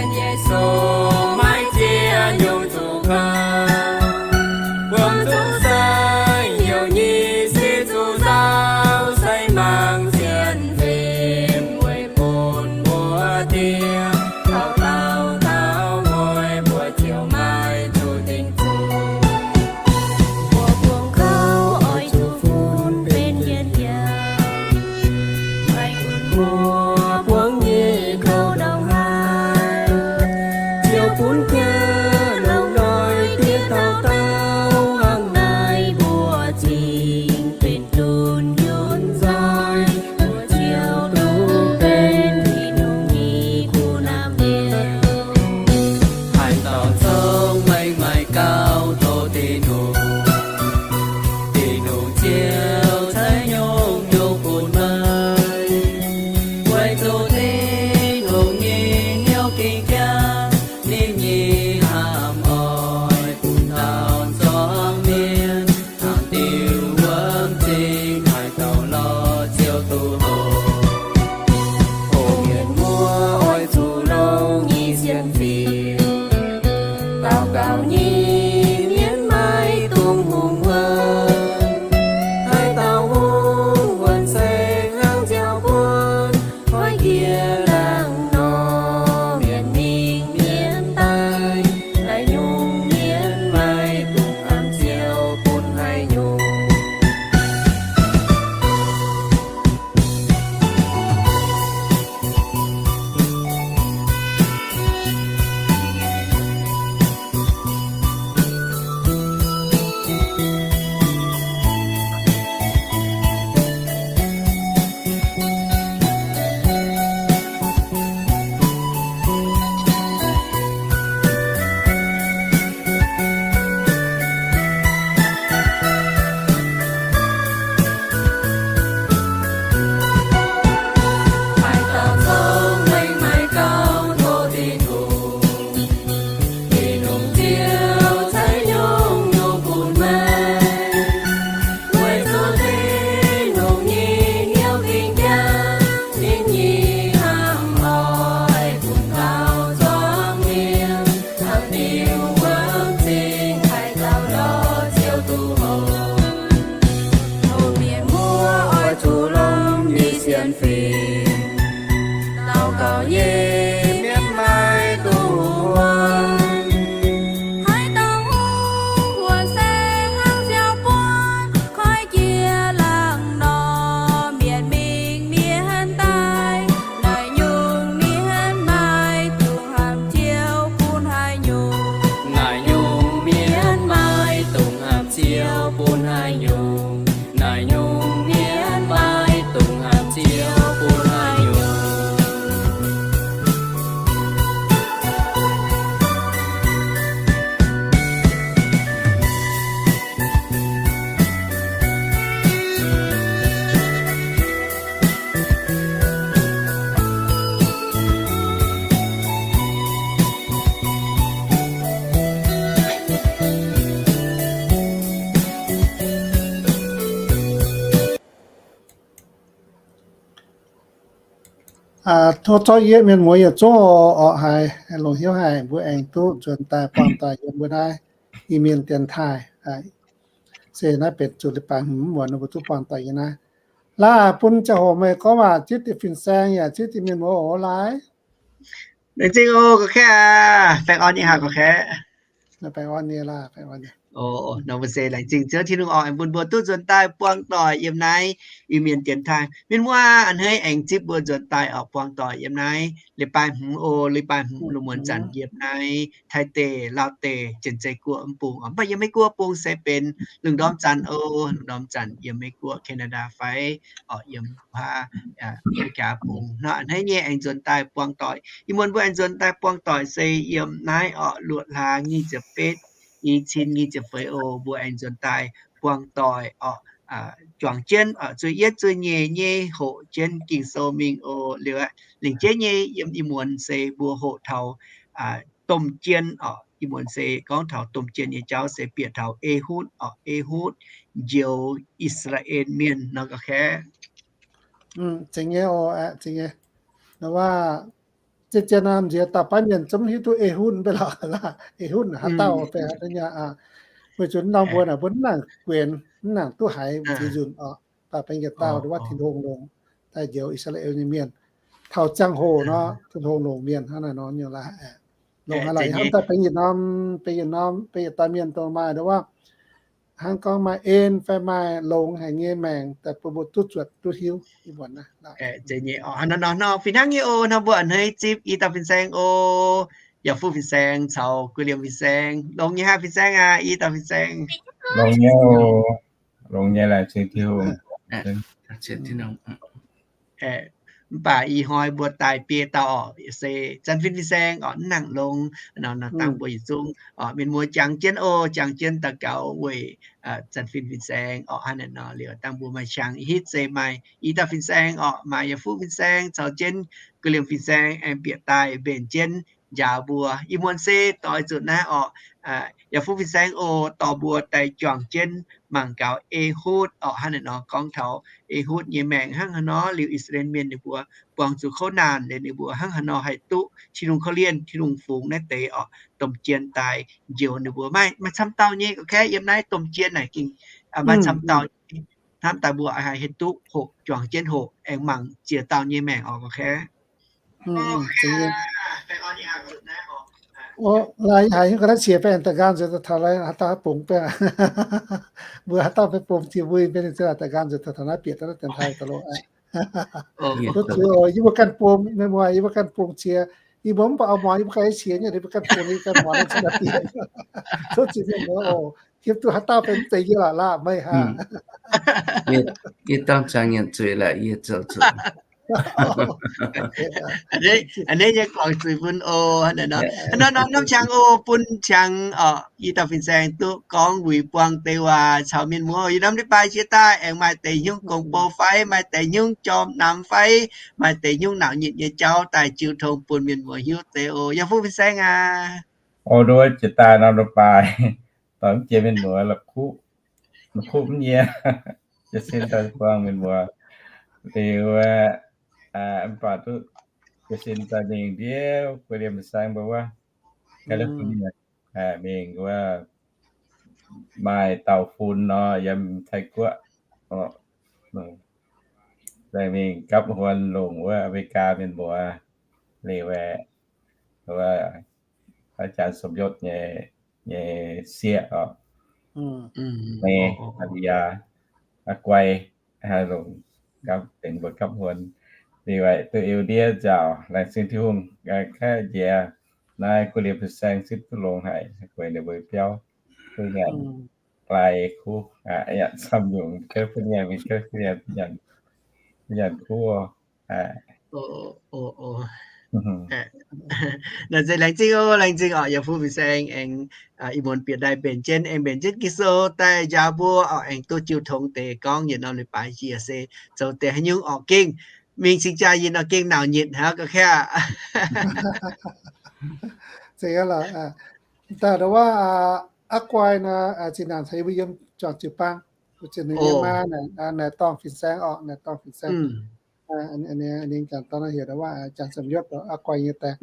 Yesu maiv ziex nyungc zuqc ngau, buangh zuqc sai heuc nyic sic zuqc nzauh, sai mangc sienx fim weic bun mbuo diex dauh dauh taux nqoi mbuo ziouc maiv zuqc dingc zuqc. Mbuo buangh kouv oix zuqc fun benx yienc yaac maiv gunv mbuo buangh nyei kouv ndongc haaix, ziouc bun jaax longc noic diex dauh dauh. Hnangv naaic mbuo zingc benx dunh yunh nzoih, mbuo ziouc duqv benx Tin-Hungh nyei kuh naamh nyouz. Haaix dauh cong-mengh maaih gauh tov Tin-Hungh, Tin-Hungh ziouc ceix nyungc-nyungc bun meih. Weic zuqc Tin-Hungh nyei hnyouv ging jangv, ninh nyei hnamv oix bun dauh zuangx mienh hnangv diuh wuom-zingh, haaix dauh lorz Ziouv duqv hoqc. Hoqc mienh muoz oix zuqc longc nyei sienx fim. Daux gaux nyei mienh maiv dungx hungh wuonh. Haaix dauh hungh wuonh se hnangv nziaaux buonv, koiv jiex laangz nor, mienh mingh mienh daaih. Naaiv nyungc mienh maiv dungx hnamv Ziouv bun haaix nyungc. Haaix dauh cong-mengh maaih gauh tov Tin-Hungh, Tin-Hungh ziouc ceix nyungc-nyungc bun meih. Weic zuqc Tin-Hungh nyei hnyouv ging jangv, ninh nyei hnamv oix bun dauh zuangx mienh hnangv diuh wuom-zingh, haaix dauh lorz Ziouv duqv hoqc. Hoqc mienh muoz oix zuqc longc nyei sienx fim. Daux gaux nyei mienh maiv dungx hungh wuonh. Haaix dauh hungh wuonh se hnangv nziaaux buonv, koiv jiex laangz nor, mienh mingh mienh daaih. Naaiv nyungc mienh maiv dungx hnamv Ziouv bun haaix nyungc. Naaiv nyungc mienh maiv dungx hnamv Ziouv bun haaix nyungc. Naaiv nyungc mienh maiv dungx hnamv Ziouv bun haaix nyungc. Tov zorqv yietv mienh muoz yietc zungv oc, haiz longc hnyouv haic mbuo aengx duqv nzuonx daaih buangh doic yiem mbuo naaiv Iu-Mienh dienx taaih. Se naaiv benx zuqc leiz-baaix hmz muonz mbuo duqv buangh doic yiem naaiv. Laaih bun ziangh hoc meih gorngv waac zipv diuh fin-saeng yaac zipv diuh mienh muoz oc, laaih. Laengz zingh oc, gorx-kaeqv aac, baengh orn nyei haic gorx-kaeqv. Baengh orn nyei laaih, baengh orn nyei. Nor mbuo se laengz zingh Ziouv Tin-Hungh oc, aengx bun mbuo duqv nzuonx daaih buangh doic yiem naaiv Iu-Mienh dienx taaih. Mienh muoz a'hneiv aengx zipv mbuo nzuonx daaih oc, buangh doic yiem naaiv leiz-baaix hmz oc, leiz-baaix hmz lungh muonz zanc yiem naaiv Taiv deic, Laauv deic, Janx-Zei Guoqv mv bung oc. Mv baac yiem Meiv Guoqv bung se benx lungh ndorm zanc oc, lungh ndorm zanc yiem Meiv Guoqv, Canada fai oc, yiem wuov America bung. Nor a'hneiv nyei aengx nzuonx daaih buangh doic. Ih muonz mbuo aengx nzuonx daaih buangh doic se yiem naaiv oc, luoqc hlaax nyic ziepc betv, i cin nyic ziepc feix oc, mbuo aengx nzuonx daaih buangh doic oc. Juangc jienv oc, zueiz yietv zueiz nyeic nyei hoqc jienv Ging-Sou mingh oc. Liuz aqv, lengc jeiv nyei yiem ih muonz se mbuo hoqc taux domh jien oc. Ih muonz se gorngv taux domh jien nyei jauv se bieqc taux Ehutv oc, Ehutv njoux I^saa^laa^en Mienh nor gorx-kaeqv. Zeiz nyei oc, zeiz nyei. Nor waac zien zien nor, m'nziex dauh baav mienh zungv hiuv duqv Ehudv mv bei lorqc laac. Ehudv haaix dauh benx haaix nyungc aqv. Weic zuqc norm mbuo naaic mbuo mv nangc guenx, mv nangc duqv haiz m'ziex nzunc oc. Mv baac benx yietc dauh nduov Tin-Hungh longc daaih njoux I^saa^laa^en nyei mienh. Taux ziangh hoc nor, Tin-Hungh longc mienh hnangv naaiv nor nyei laac. Longc haaix lorqc, hnamv daaih benx yietc norm, benx yietc norm, benx yietc dauh mienh dongh maaih nduov, hnangv gorngv maaih en fai maaih longx haic nyei maengc daaih bun mbuo duqv zuotc duqv hiuv ih muonz naaiv. Nor, fih hnangv nyei oc. Nor mbuo a'hneiv zipv i dauh fin-saeng oc. Yaac Fuqv fin-saeng caux Guei Liemh fin-saeng. Longx nyei haaix fin-saeng aac, i dauh fin-saeng? Longx nyei oc. Longx nyei, laengz zingh Tin-Hungh. Mv baac ih hnoi mbuo daaih biei dauh oc, se Zanc Fin fin-saeng oc, mv nangc longx. Nor dangh mbuo yietc zungv oc, mienh muoz jangx jienv oc, jangx jienv daux gaux weic Zanc Fin fin-saeng oc. Hnangv naaiv nor liuz dangh mbuo maaih qangx hitv se maaih i dauh fin-saeng oc, maaih Yaac Fuqv fin-saeng caux jienv Guei Liemh fin-saeng aengx bieqc daaih mbenc jienv njaaux mbuo. Ih muonz se doix zuqc naaiv oc, Yaac Fuqv fin-saeng oc, dorh mbuo daaih juangc jienv mangc gaax Ehudv oc. Hnangv naaiv nor gorngv taux Ehudv nyei maengc hnangv haaix nor liuz I^saa^laa^en Mienh ninh mbuo buangh zuqc kouv naanc liuz ninh mbuo hnangv haaix nor haih duqv Tin-Hungh korv-lienh, Tin-Hungh fungx naaiv deix oc, domh jien daaih njoux ninh mbuo. Maaih, maaih camv dauh nyei ga'kaeqv yiem naaiv domh jien naaic gengh maaih camv dauh nyei. Hnamv daaih mbuo haih duqv hoqc, juangc jienv hoqc aengx mangc ziex dauh nyei maengc oc ga'kaeqv. Laaix haiz hiuv ga'naaiv qiex baengh da'nqaang nzuonx taux naaiv, haaix dauh bungx baengh, mbuo haaix dauh baengh bungx jiex mbuo baengh ninh za'naaic da'nqaang nzuonx taux naaiv bieqc daaih naaiv dien taaih da'longx aqv. Tov zuiz oc, yie mbuo ganh bungx, mienh muoz, yie mbuo ganh bungx qiex. Yie mbuo mv baac au muangx, yie mbuo ganh qiex nyei, yie mbuo ganh bungx, yie ganh muangx naaiv zinh naaiv bieqc. Tov zuiz mienh muoz oc, hiuv duqv haaix dauh baengh mv zeiz yie lorqc laah, meih hnangv. Yie dorng ziangx nyanc zuiz laaic, yie zoux zuqc. A'hneiv nyei guangc zuiz bun oc. Hnangv naaiv nor, norm qangx oc, bun qangx oc, i dauh fin-saeng duqv gorngv wuic buangh deix waac caux mienh muoz. Yie norm leiz-baaix jiex daaih aengx maaih deix nyungc gong-bou fai, maaih deix nyungc jorm namx fai, maaih deix nyungc nauc nyitc nyei jauv daaih jiu tong bun mienh muoz hiuv deix oc. Yaac Fuqv fin-saeng aac. Oc, nduov jiex daaih norm leiz-baaix, dorh jiex mienh muoz la'kuqv, la'kuqv mv nyie. Jiez sin daaih buangh mienh muoz. Liuz, mv baac duqv jiez sin daaih mingh ndiev Guei Liemh fin-saeng mbuo wuov, California, mingh wuov, maaih dauh fun nor yiem Taiv-Guoqv, mingh gapv huon longc wuov America mienh muoz, liuz, wuov, aa jaan Sopv Yotv nyei, nyei sieqv oc. Mei, Aa Liaa, Aa Guai, haih longc gapv, tengx mbuo gapv huon. Liuz duqv eu ndiev nziaauc, laengz zingh Tin-Hungh, kaeqv njiec naaiv Guei Liemh fin-saeng zipv duqv longx haic, weic ninh mbuo biauv duqv nyanc, lai kuv, yaac camv nyungc, California, mingh California nyanc kuv. Naaiv se laengz zingh oc, laengz zingh oc, Yaac Fuqv fin-saeng aengx ih muonz bieqc daaih mbenc jienv, aengx mbenc jienv Ging-Sou daaih njaaux mbuo oc, aengx duqv jiu tong deix gorngv yietc norm leiz-baaix jiex se zoux deix haaix nyungc oc, gengh mingh cing-jaa yinh oc, gengh nauc nyitc hnangv ga'kaeqv. Zeiz aqv lorqc. Daaih ndau wuov Aa Guai nor, zinh ndaangc caux yie mbuo yiem juangc jiu-baang, mbuo ziouc ninh nyei maa naaic dorngh fin-saeng oc, naaic dorngh fin-saeng. Ninh jangx dorn heuc ndau wuov jangx Sopv Yotv, Aa Guai nyei daeng.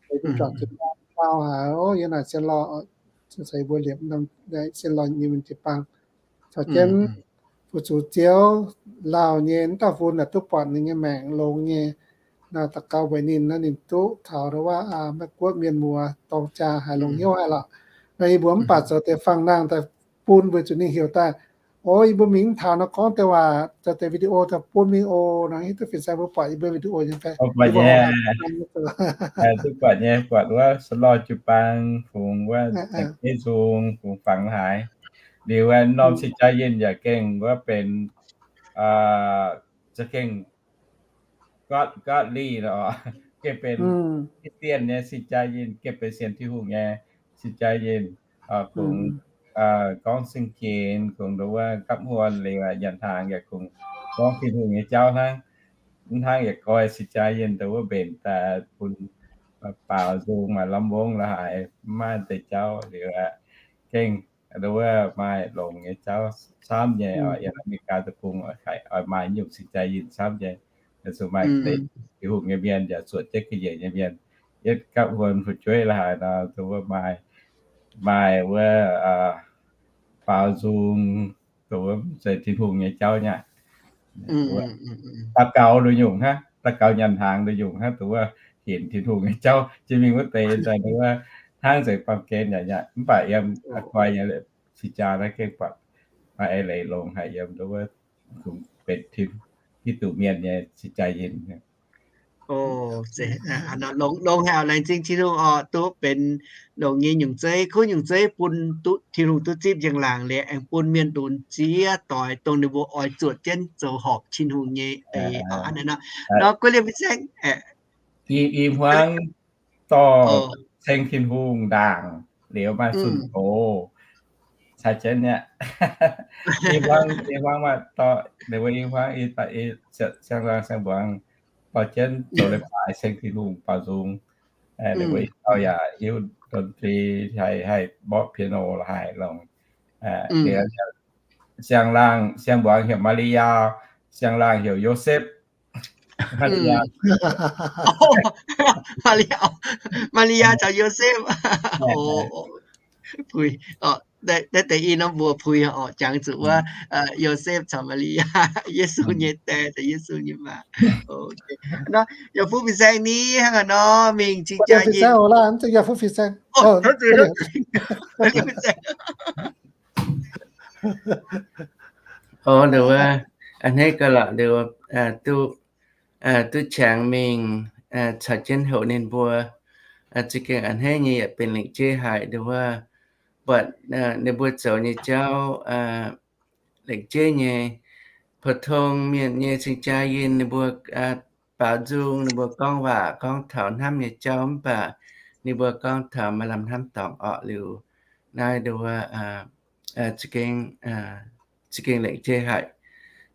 Mbuo juangc jiu-baang mau haic, yiem naaic sien lorh, caux yie mbuo liepc sien lorh nyei mienh jiu-baang caux jienv fu-sux Ziouv, lauh nyei, mv dauh fun naaic duqv buatc ninh nyei maengc longx nyei. Naaiv daux gaux weic ninh, naaiv ninh duqv taux ndau wuov Meiv-Guoqv mienh muoz dorng jaa haic, longx hnyouv haic lorqc. Naaiv yie mbuo mv baac zoux deix fangx nangh daaih bun weic zuqc ninh heuc daaih, o, yie mbuo mingh mv taux nor gorngv deix waac, zoux deix video daaih bun mingh oc. Nor hiuv duqv fin-saeng mbuo buatc yie mbuo video nyei fai? Duqv buatc nyei, buatc wuov sien lorh jiu-baang fungx wuov, nzung fungx fangx haaix. Liuz wuov norm cing-jaa yinh yaac gengh wuov benx za'gengh godly lorqc, gengh benx Christian nyei cing-jaa yinh, gengh benx sienx Tin-Hungh nyei cing-jaa yinh. Kungx gorngv sing-jien, kungx ndau wuov gapv huon, liuz nyanc hnaangx yaac kungx gorngv Tin-Hungh nyei jauv hnangv. Mv hnangv yaac goiv cing-jaa yinh ndau wuov mbenc daaih bun baaux nzung maaih lamh mbong la'haaix, mv maaih deix jauv. Liuz gengh ndau wuov maaih longx nyei jauv camv nyei oc. Yiem Aa^me^li^gaa deic-bung oix maaih nyungc cing-jaa yinh camv nyei. Zuqc maaih deix Tin-Hungh nyei mienh yaac zuotc jienv ga'nyiec nyei mienh. Yietv gapv wuom fu'jueiv la'haaix nor, dongh wuov maaih, maaih wuov baaux nzung, dongh wuov zeiz Tin-Hungh nyei jauv nyei aqv. Daux gaux nduqc nyungc hnangv, daux gaux nyanc hnaangx nduqc nyungc hnangv, dongh wuov hinc Tin-Hungh nyei jauv. Jiex mingh wuov deix daaih wuov hnangv nzengc baamh gen yaac nyei aqv. Mv baac yiem guai nyei cing-jaa naaiv gengh buatc maaih eix leiz longx haic yiem dongh wuov kungx benx Tin, Giduc mienh nyei cing-jaa yinh. Longx, longx haic, laengz zingh Tin-Hungh oc, duqv benx longx nyei nyungc zeiv, kuv nyungc zeiv bun duqv Tin-Hungh duqv zipv njang-laangc liuz aengx bun mienh lunx ziex doix dongh ninh mbuo oix zuotc jienv zoux horpc Tin-Hungh nyei eix hnangv naaiv nor. Nor guv liemh fin-saeng, i hmuangx dorh ceng Tin-Hungh ndaangc liuz maaih zunh doz caux jienv nyei. I hmuangx, i hmuangx maaih dorh, ninh mbuo i hmuangx, Siang-Laangh Siang-Mbuangz dorh jienv zoux leiz-baaix ceng Tin-Hungh baaux nzung. Ninh mbuo i dauh yaac hiuv ดนตรี haih, haih mborqv piano la'haaix longx. Siang-Laangh Siang-Mbuangz heuc Maa^li^yaa, Siang-Laangh heuc Yosepv. Maa^li^yaa caux Yosepv. Puix, naaiv deix i norm mbuox puix oc, jangx zuqc wuov Yosepv caux Maa^li^yaa, Yesu nyei die caux Yesu nyei maa. Yaac fuqv fin-saeng ni hnangv haaix nor mingh cing-jaa yinh. Hnangv wuov, a'hneiv ga'lorqc liuz, duqv, duqv qangx mingh caux jienv hoqc ninh mbuo. Za'gengh a'hneiv nyei yaac benx lengc jeiv haic, nduov wuov, buatc ninh mbuo zoux nyei jauv lengc jeiv nyei. Pou-tong mienh nyei cing-jaa yinh ninh mbuo baaux nzung, ninh mbuo gorngv waac gorngv taux hnamv nyei jauv, mv baac ninh mbuo gorngv taux maaih lamh hnamv dorngc orqc liuz, naaiv nduov wuov, za'gengh, za'gengh lengc jeiv haic.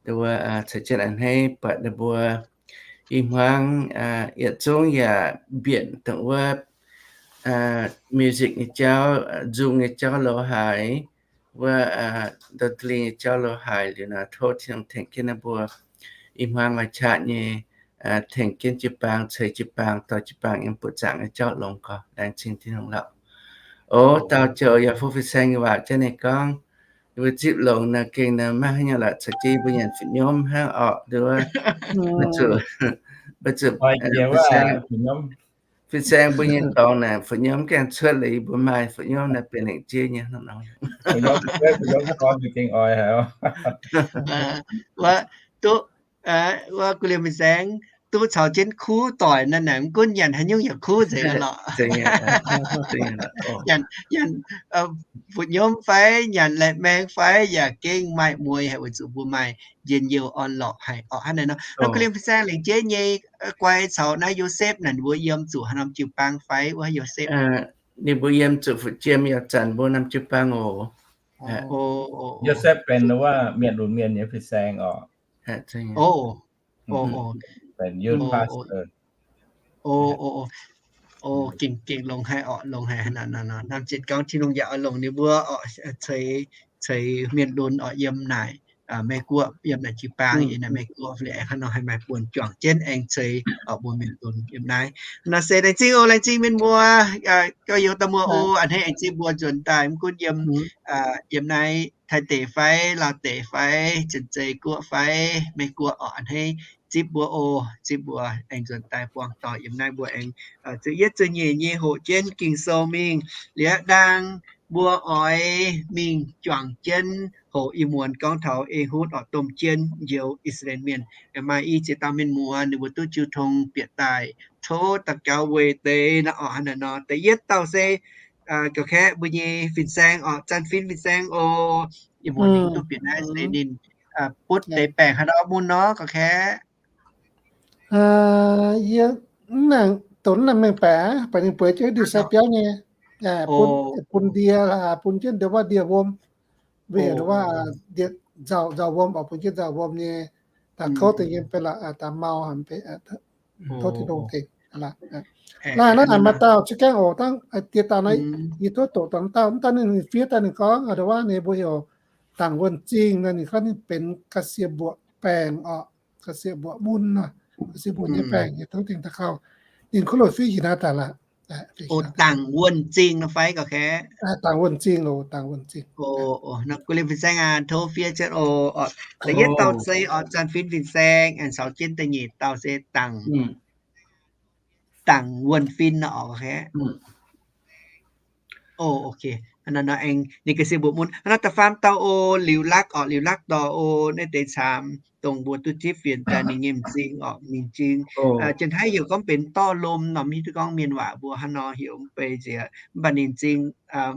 Nduov wuov, caux jienv a'hneiv buatc ninh mbuo i hmuangx yietc zungv yaac mbienc dongh wuov music nyei jauv, nzung nyei jauv lo haic, wuov ดนตรี nyei jauv lo haic liuz nor, tov Tin-Hungh tengx jienv ninh mbuo i hmuangx maaih qaqv nyei, tengx jienv jiu-baang, ceix jiu-baang, dorh jiu-baang yiem buoqc zaangc nyei jauv longx gorx. Laengz zingh Tin-Hungh lorqc. O, dauh ziouc yaac fuqv fin-saeng nyei waac jienv ninh gorngv, ninh mbuo zipv longx naaic gengh naaic maiv haaix nyungc lorqc, caux jienv mbuo nyanc fu'nyomv hnangv orqc, nduov wuov, mbuo zuqc, mbuo zuqc fin-saeng, fin-saeng mbuo nyei dorngx naaic fu'nyomv gaengh cuotv liuz, yie mbuo maaih fu'nyomv naaic benx lengc jeiv nyei hnangv nor. Wuov, duqv, wuov, guv liemh fin-saeng duqv caux jienv kuv doic naaic, naaic mv gunv nyanc haaix nyungc yaac kuv nzengc lorqc. Nyanc, nyanc fu'nyomv fai nyanc laeqc maeng fai yaac gengh maaih mueiz haic weic zuqc mbuo maaih njien-youh orn-lorqc haic orqc. Hnangv naaic nor, guv liemh fin-saeng lengc jeiv nyei guai caux naaiv Yosepv naaic mbuo yiem zuqc haaix norm jiu-baang fai wuov Yosepv? Ninh mbuo yiem zuqc fu'jiem yaac zanc mbuo norm jiu-baang oc. Yosepv benx wuov mienh lunx mienh nyei fin-saeng oc. Benx youth pastor. O, gengh, gengh longx haic orqc, longx haic. Hnamv jienv gorngv Tin-Hungh yaac oix longc ninh mbuo orqc, ceix, ceix mienh lunx orqc yiem naaic Meiv-Guoqv, yiem naaic jiu-baang, yiem naaic Meiv-Guoqv liuz aengx hnangv nor haih maaih buonc juangc jienv aengx ceix orqc mbuo mienh lunx yiem naaiv. Nor se laengz zingh oc, laengz zingh mienh muoz, gorx-youz dauh muoz oc, a'hneiv aengx zipv mbuo nzuonx daaih mv gunv yiem, yiem naaiv Taiv deic fai Laauv deic fai Janx-Zei Guoqv fai Meiv-Guoqv orqc, a'hneiv zipv mbuo oc, zipv mbuo aengx nzuonx daaih buangh doic yiem naaiv mbuo aengx zuqc yietv zuqc nyeic nyei hoqc jienv Ging-Sou mingh. Liuz ndaang mbuo oix mingh juangc jienv hoqc ih muonz gorngv taux Ehutv orqc domh jienv njoux I^saa^laa^en Mienh. Maaih i ziex dauh mienh muoz ninh mbuo duqv jiu tong bieqc daaih tov daux gaux weic deix nor orqc. Hnangv naaic nor da'yietv dauh se ga'kaeqv mbuo nyei fin-saeng orqc, Zanc Fin fin-saeng oc. Ih muonz ninh duqv bieqc naaiv se ninh butv deix baengc haaix nor mun nor ga'kaeqv. Yie mv nangc donx naaiv mengh baeqc, baeqc ninh bueix jienv diuh sai biauv nyei, bun ndie, bun jienv nduov wuov ndie-wuom, mbuo heuc nduov wuov nzauh, nzauh wuom oc, bun jienv nzauh wuom nyei, daaih kouv deix yiem benx la'daaih mau haic, tov Tin-Hungh tengx. Naaiv naaiv maaih dauh za'gengh oc, dangh diex dauh naaiv, yie tov doqc dangh dauh, mv dauh ninh fiev daaih ninh gorngv nduov wuov ninh mbuo heuc dangc wuonh zingh nor, ninh gorngv ninh benx ga'sie mbuoqc baengc orqc, ga'sie mbuoqc mun nor. se mbuo nyei baengc nyei tov dingh daux gaux. Ninh kuv loz fiuv hingh naaiv daaih laac. Dangc wuonh zingh nor fai gauh kaeqv? Dangc wuonh zingh oc, dangc wuonh zingh. Guv liemh fin-saeng aac, tov fiev jienv oc. Da'yietv dauh se oc, Zanc Fin Fin-Saeng, aengx caux jienv da'nyeic dauh se dangc, dangc wuonh fin nor oc. Ninh ga'sie mbuoqc mun. Hnangv naaiv da'faam dauh oc, Liuz Lakv oc, Liuz Lakv dorh oc, naaiv deix caamx dongh mbuo duqv zipv fienx daaih ninh nyei m'zing oc, ninh m'zing. Janx-Taiv heuc gorngv benx dorh lom nor, mv hiuv duqv gorngv mienh waac mbuo hnangv nor heuc mv bei nziex, mv baac ninh m'zing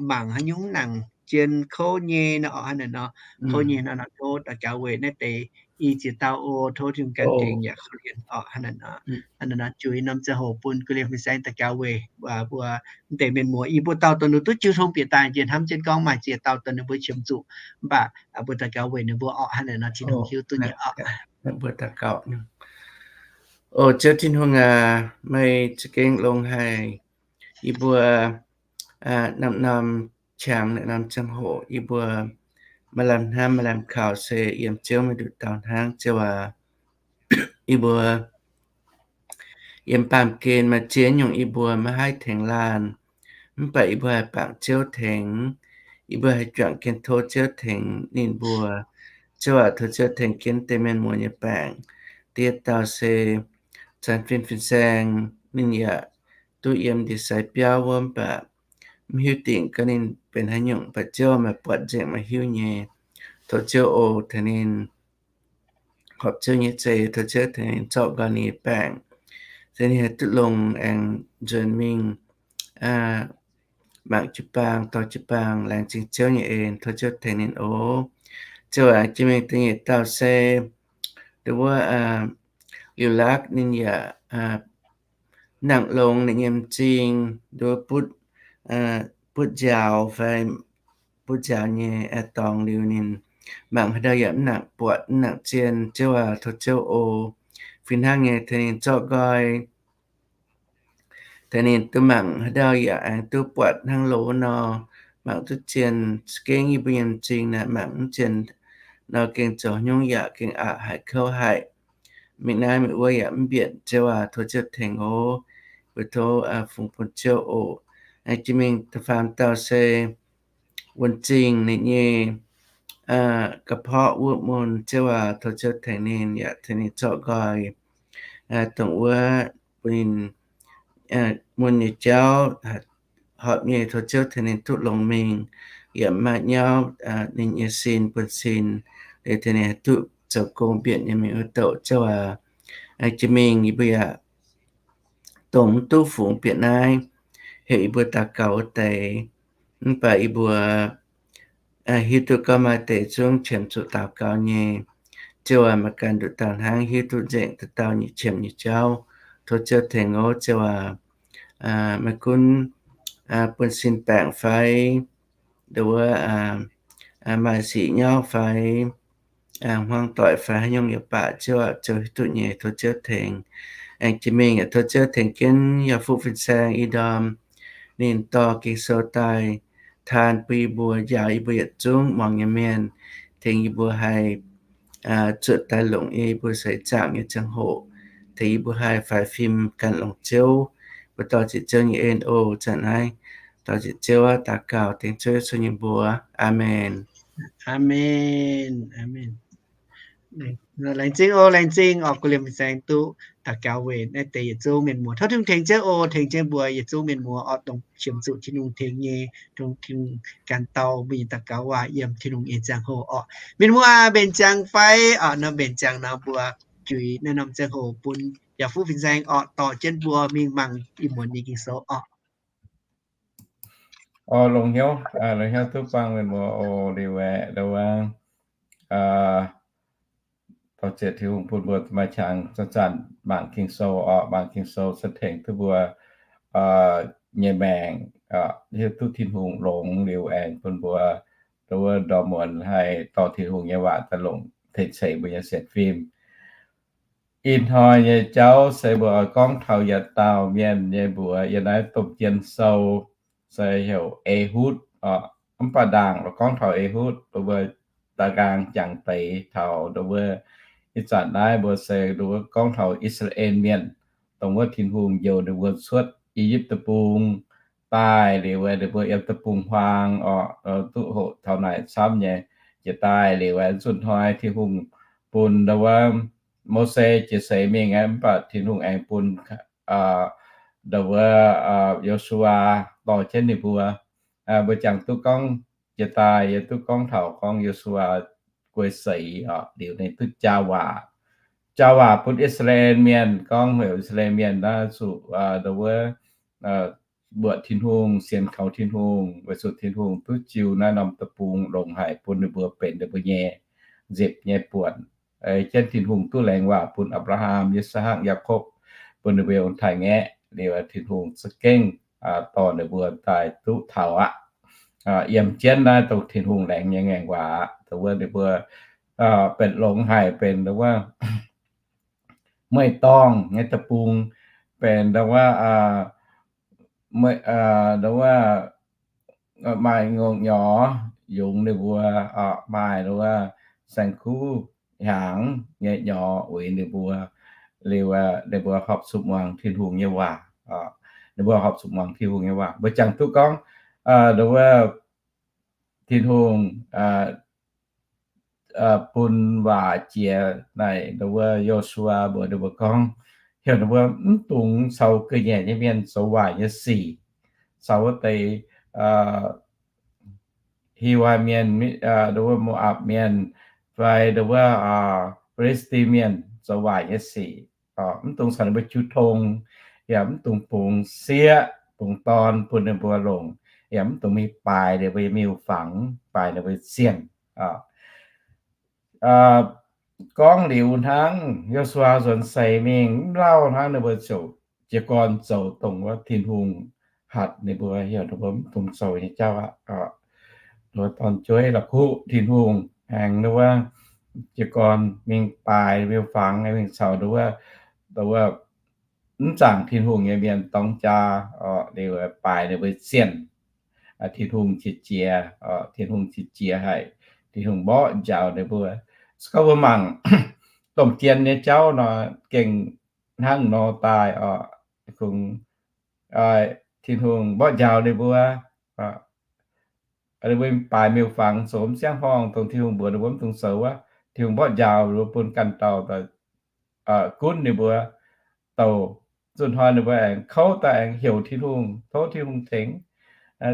mangc haaix nyungc nangc jien kouv nyei nor oc, hnangv naaic nor, kouv nyei nor, tov daux gaux weic naaiv deix i ziex dauh oc, tov Tin-Hungh gan tengx yaac korv-lienh oc, hnangv naaic nor. Hnangv naaic nor, juix norm ziangh hoc bun guv liemh fin-saeng daux gaux weic mbuo mv deix mienh muoz, i buo dauh dongh ninh duqv jiu tong bieqc daaih njiec hnamv jienv gorngv maaih ziex dauh dongh ninh mbuo qiemx zuqc, mv baac mbuo daux gaux weic ninh mbuo oc, hnangv naaic nor Tin-Hungh hiuv duqv nyei oc. Mbuo daux gaux. O Ziouv Tin-Hungh aac, meih za'gengh longx haic. Yie mbuo norm-norm qangx naaiv norm ziangh hoc yie mbuo maaih lamh hnamv maaih lamh kaux se yiem Ziouv meih nduqc dauh hnangv, Ziouv aac. Yie mbuo yiem baamh gen maaih ziex nyungc yie mbuo maiv haih tengx laanh, mv baac yie mbuo haih bangc Ziouv tengx. Yie mbuo haih juangc jienv tov Ziouv tengx ninh mbuo. Ziouv aac, tov Ziouv tengx jienv deix mienh muoz nyei baengc. Da'yietv dauh se Zanc Fin Fin-Saeng, ninh yaac duqv yiem ndie-sai biauv wuov, mv baac mv hiuv dingc gorngv ninh benx haaix nyungc, mv baac Ziouv meih buatc nzengc, meih hiuv nyei. Tov Ziouv oc, tengx ninh horpc Ziouv nyei za'eix, tov Ziouv tengx ninh zorqv nqoi ninh nyei baengc, se ninh haih duqv longx aengx nzuonx mingh mangc jiu-baang dorh jiu-baang, laengz zingh Ziouv nyei en. Tov Ziouv tengx ninh oc. Ziouv aac, jiex mingh da'nyeic dauh se nduov wuov Liuz Lakv, ninh yaac mv nangc longx ninh nyei m'zing, nduov butv, butv nziaaux fai butv nziaaux nyei dorngx liuz ninh mangc haaix dauh yaac mv nangc buatc mv nangc zien. Ziouv aac, tov Ziouv oc, fih hnangv nyei tengx ninh zorqv nqoi, tengx ninh duqv mangc haaix dauh yaac aengx duqv buatc hnangv loz nor, mangc duqv zien. Za'gengh yie mbuo nyei m'zing naaic mangc mv zien nor gengh zoux haaix nyungc yaac gengh aqc haic kouv haic. Mingh naaiv mingh wuov yaac mv mbienc. Ziouv aac, tov Ziouv tengx oc. Mbuo tov fungx bun Ziouv oc. Aengx jiex mingh da'faam dauh se Wuonh Zingh ninh nyei ga'porqv wuov mun. Ziouv aac, tov Ziouv tengx ninh yaac tengx ninh zorqv nqoi dongh wuov bun ninh mun nyei jauv horpc nyei. Tov Ziouv tengx ninh duqv longx mingh, yaac maaih nyauv ninh nyei sin, buonv-sin, liuz tengx ninh haih duqv zoux gong mbienc nyei mingh wuov douc. Ziouv aac, jiex mingh yie mbuo yaac dongh mv duqv fungx bieqc naaiv, heuc yie mbuo daux gaux wuov deix, mv baac yie mbuo hiuv duqv gorngv maaih deix zungv qiemx zuqc daux gaux nyei. Ziouv aac, meih ganh nduqc dauh hnangv, hiuv duqv nzengc dauh dauh nyei qiemx nyei jauv. Tov Ziouv tengx oc. Ziouv aac, maiv gunv buonv-sin baengc fai, nduov wuov maaih sic nyauv fai, hmuangv doic fai haaix nyungc yaac baac, Ziouv aac, Ziouv hiuv duqv nyei. Tov Ziouv tengx. Aengx jiex mingh yaac tov Ziouv tengx jienv yaac fuqv fin-saeng i ndorm ninh dorh Ging-Sou daaih taan bun yie mbuo, njaaux yie mbuo yietc zungv muangx nyei mienh, tengx yie mbuo haih zuotc daaih longc yie mbuo seix zaangc nyei ziangh hoc, tengx yie mbuo haih faix fim gan longx Ziouv. Mbuo dorh ziepc Ziouv nyei en oc. Zanc naaiv dorh ziepc Ziouv daux gaux dengv Ziouv Yesu nyei mbuox. Aamen. Aamen. Aamen. Laengz zingh oc, laengz zingh oc, guv liemh fin-saeng duqv daux gaux weic naaiv deix yietc zungv mienh muoz. Tov Tin-Hungh tengx Ziouv oc, tengx Ziouv mbuo yietc zungv mienh muoz oc, dongh qiemx zuqc Tin-Hungh tengx nyei, dongh Tin-Hungh gan dau mbuo nyei daux gaux waac yiem Tin-Hungh nyei ziangh hoc oc. Mienh muoz aac, mbenc ziangx fai oc? Nor mbenc ziangx nor mbuo juix naaiv norm ziangh hoc bun yaac fuqv fin-saeng oc, dorh jienv mbuo mingh mangc ih muonz nyei Ging-Sou oc. Oc, longx hnyouv, longx hnyouv duqv buangh mienh muoz oc. Liuz aeqv, nduov wuov, dorh ziepc Tin-Hungh bun mbuo maaih qangx zanc-zanc mangc Ging-Sou oc. Mangc Ging-Sou se tengx duqv mbuo nyei maengc hiuv duqv Tin-Hungh longx. Liuz aengx bun mbuo nduov wuov ndorm muonz haih dorh Tin-Hungh nyei waac daaih longc tengx ceix mbuo nyei sienx fim. Ih hnoi nyei jauv se mbuo oix gorngv taux yietc dauh mienh nyei mbuox yiem naaiv domh jien sou se heuc Ehutv oc. Mv baac ndaangc lorz gorngv taux Ehutv, mbuo da'nqaang jangx deix taux nduov wuov Ih zanc naaiv mbuo se gorngv taux I^saa^laa^en Mienh, dongh wuov Tin-Hungh njoux ninh mbuo cuotv I^yipv Deic-Bung daaih liuz, ninh mbuo yiem deic-bung-huaang oc, duqv hoqc taux naaic camv nyei, jiex daaih liuz, zunh hnoi Tin-Hungh bun ndau wuov Mose jiex seix mingh aqv, mv baac Tin-Hungh aengx bun ndau wuov Yo^su^waa dorh jienv ninh mbuo. Mbuo jangx duqv gorngv jiex daaih yie duqv gorngv taux gorngv Yo^su^waa guei seix oc, liuz ninh duqv jaa waac, jaa waac bun I^saa^laa^en Mienh, gorngv heuc I^saa^laa^en Mienh naaiv zuqc ndau wuov mbuoqc Tin-Hungh, sienx kaux Tin-Hungh, weic zuqc Tin-Hungh duqv jiu naaiv norm deic-bung longc haic bun ninh mbuo benx ninh mbuo nyei nzipc nyei buonc. Ei jienv Tin-Hungh duqv laengz waac bun Apc^laa^ham, I^saa^hakc, Yaakopv, bun ninh mbuo ong-taaix-ngaeqv liuz, Tin-Hungh za'gengh dorh ninh mbuo daaih duqv taux aqv. Yiem jienv naaiv dongh Tin-Hungh laengz nyei ngaengc waac aqv, dongh wuov ninh mbuo benx longx haic, benx ndau wuov meih dorngh nyei deic-bung, benx ndau wuov, ndau wuov maaih ngongh nyorx yungz ninh mbuo, maaih ndau wuov saeng-kuv hnyangx nyei nyorx uix ninh mbuo, liuz ninh mbuo horpc zuqc muangx Tin-Hungh nyei waac. Ninh mbuo horpc zuqc muangx Tin-Hungh nyei waac. Mbuo jangx duqv gorngv ndau wuov Tin-Hungh bun waac jiex naaic ndau wuov Yo^su^waa mbuox ninh mbuo gorngv, heuc ninh mbuo mv dungx caux ga'nyiec nyei mienh zoux waaic nyei sic, caux wuov deix Hiwai Mienh, ndau wuov Mo^apc Mienh, fai ndau wuov Fi^li^saa^die Mienh zoux waaic nyei sic. Mv dungx caux ninh mbuo jiu tong, yaac mv dungx bungx sieqv bungx dorn bun ninh mbuo longc, yaac mv dungx mingh baaix ninh mbuo nyei miuc-fangx, baaix ninh mbuo nyei zienh. Gorngv liuz hnangv, Yo^su^waa nzuonx seix mingh mv lauh hnangv, ninh mbuo ziouc jiez gorn zoux dongh wuov Tin-Hungh hatc ninh mbuo, heuc ninh mbuo mv dungx zoux nyei jauv aqv. Ninh mbuo dorn-jueiv la'kuqv Tin-Hungh, aengx ninh mbuo jiez gorn mingh baaix miuc-fangx, mingh caux ndau wuov mv zaangc Tin-Hungh nyei mienh dorng jaa, liuz baaix ninh mbuo zienh. Tin-Hungh qiex jiez, Tin-Hungh qiex jiez haic. Tin-Hungh mborqv njaaux ninh mbuo. Se gorngv mbuo mangc domh jien nyei jauv nor, gengh hnangv nor daaih oc. Kungx Tin-Hungh mborqv njaaux ninh mbuo, ninh mbuo baaix miuc-fangx zoux mv siangv horngh dongh Tin-Hungh mbuox ninh mbuo mv dungx zoux wuov. Tin-Hungh mborqv njaaux ninh mbuo bun ganh dauh gunv ninh mbuo, douc zunh hnoi ninh mbuo aengx kouv daaih aengx heuc Tin-Hungh, tov Tin-Hungh tengx.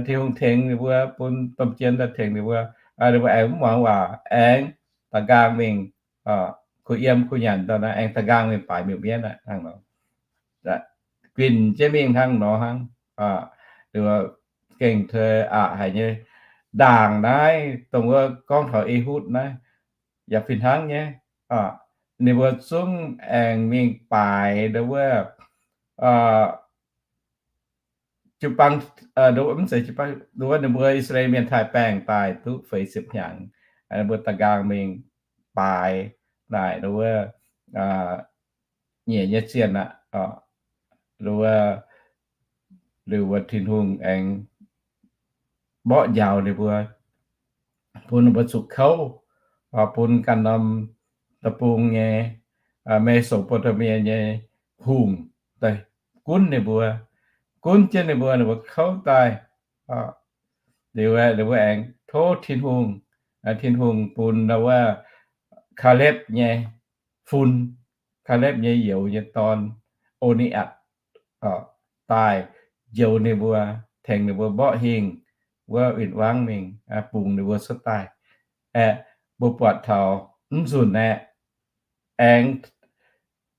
Tin-Hungh tengx ninh mbuo, bun domh jien daaih tengx ninh mbuo. Ninh mbuo aengx mv muangx waac, aengx da'nqaang mingh kuh yiem kuh nyanc daaih naaiv, aengx da'nqaang mingh baaix miuc-mienv aqv hnangv nor. Guinh jienv mingh hnangv nor hnangv. Gengh tei aqc haic nyei. Ndaangc naaiv dongh wuov gorngv taux Ehutv naaiv yaac fih hnangv nyei. Ninh mbuo zungv aengx mingh baaix ndau wuov jiu-baang, mv zeiz jiu-baang, ndau wuov ninh mbuo I^saa^laa^en Mienh taaih baengh daaih duqv feix ziepc hnyangx, ninh mbuo da'nqaang mingh baaix naaic ndau wuov nyiec nyei zienh aqv. Ndau wuov, liuz wuov Tin-Hungh aengx mborqv njaaux ninh mbuo, bun ninh mbuo zuqc kouv, bun ganh norm deic-bung nyei Me^so^aa^taa^mie nyei hungh daaih gunv ninh mbuo, gunv jienv ninh mbuo, ninh mbuo kouv daaih. Liuz ninh mbuo aengx tov Tin-Hungh, Tin-Hungh bun ndau wuov Kaalepv nyei fun, Kaalepv nyei youz nyei dorn, O^ni^atc, daaih njoux ninh mbuo, tengx ninh mbuo mborqv hingh wuov win-wangv mingh, bungx ninh mbuo cuotv daaih. Aeqv, mbuo buatc taux mv nzunc aeqv, aengx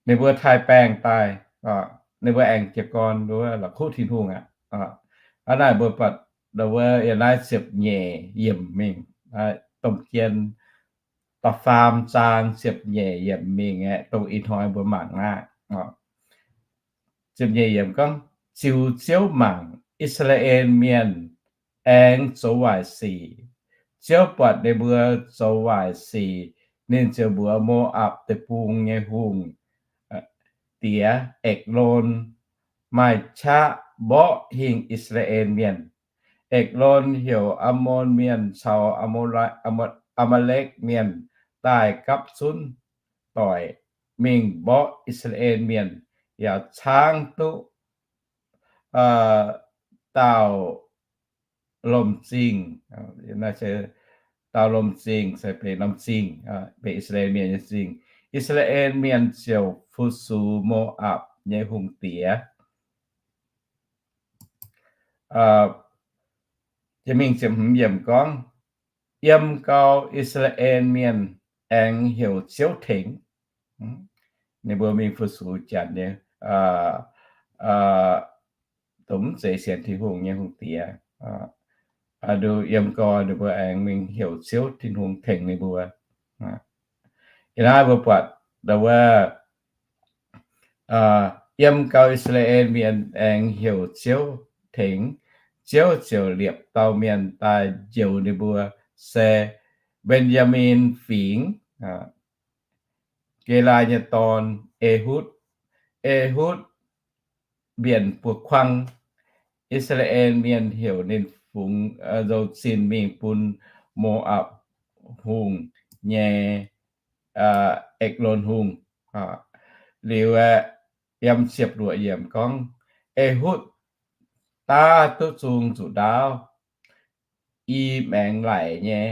ninh mbuo taaih baengh daaih, ninh mbuo aengx jiez gorn ndau wuov la'kuqv Tin-Hungh aqv. Hnangv naaic mbuo buatc ndau wuov yiem naaiv ziepc nyeic yiemc mingh, domh jien da'faam zaang ziepc nyeic yiemc mingh aeqv, dongh ih hnoi mbuo mangc aqv. Ziepc nyeic yiemc gorngv, ziux Ziouv mangc, I^saa^laa^en Mienh aengx zoux waaic sic. Ziouv buatc ninh mbuo zoux waaic sic, ninh ziouc mbuox Mo^apc Deic-Bung nyei hungh diex, Ekc^lon, maaih qaqv mborqv hingh I^saa^laa^en Mienh. Ekc^lon heuc Ammon Mienh caux Aa^maa^lekv Mienh daaih gapv zunv. doic mingh mborqv I^saa^laa^en Mienh, yaac caangv duqv dauh lomh zingh, dauh lomh zingh, benx lomh zingh, benx I^saa^laa^en Mienh nyei zingh. I^saa^laa^en Mienh ziouc fu-sux Mo^apc nyei hungh diex. Jiex mingh ziepc hmz yiemc gorngv, Yiem gau, I^saa^laa^en Mienh aengx heuc Ziouv tengx. Ninh mbuo mingh fu-sux Janx nyei, dongh mv zeiz sienx Tin-Hungh nyei hungh diex. Yiem gau ninh mbuo aengx mingh heuc Ziouv Tin-Hungh tengx ninh mbuo. Yiem naaiv mbuo buatc wuov, Yiem gau, I^saa^laa^en Mienh aengx heuc Ziouv tengx. Ziouv ziouc liepc dauh mienh daaih njoux ninh mbuo, se Mben^yaa^min Fingx, Gelaa nyei dorn, Ehutv. Ehutv mbienc buoz-kuang. I^saa^laa^en Mienh heuc ninh fungx nzou-zinh mingh bun Mo^apc Hungh nyei Eklon Hungh. Liuz aeqv, yiem ziepc luoqc yiemc gorngv, Ehutv daav duqv zung nzuqc ndaauv, i maengx laic nyei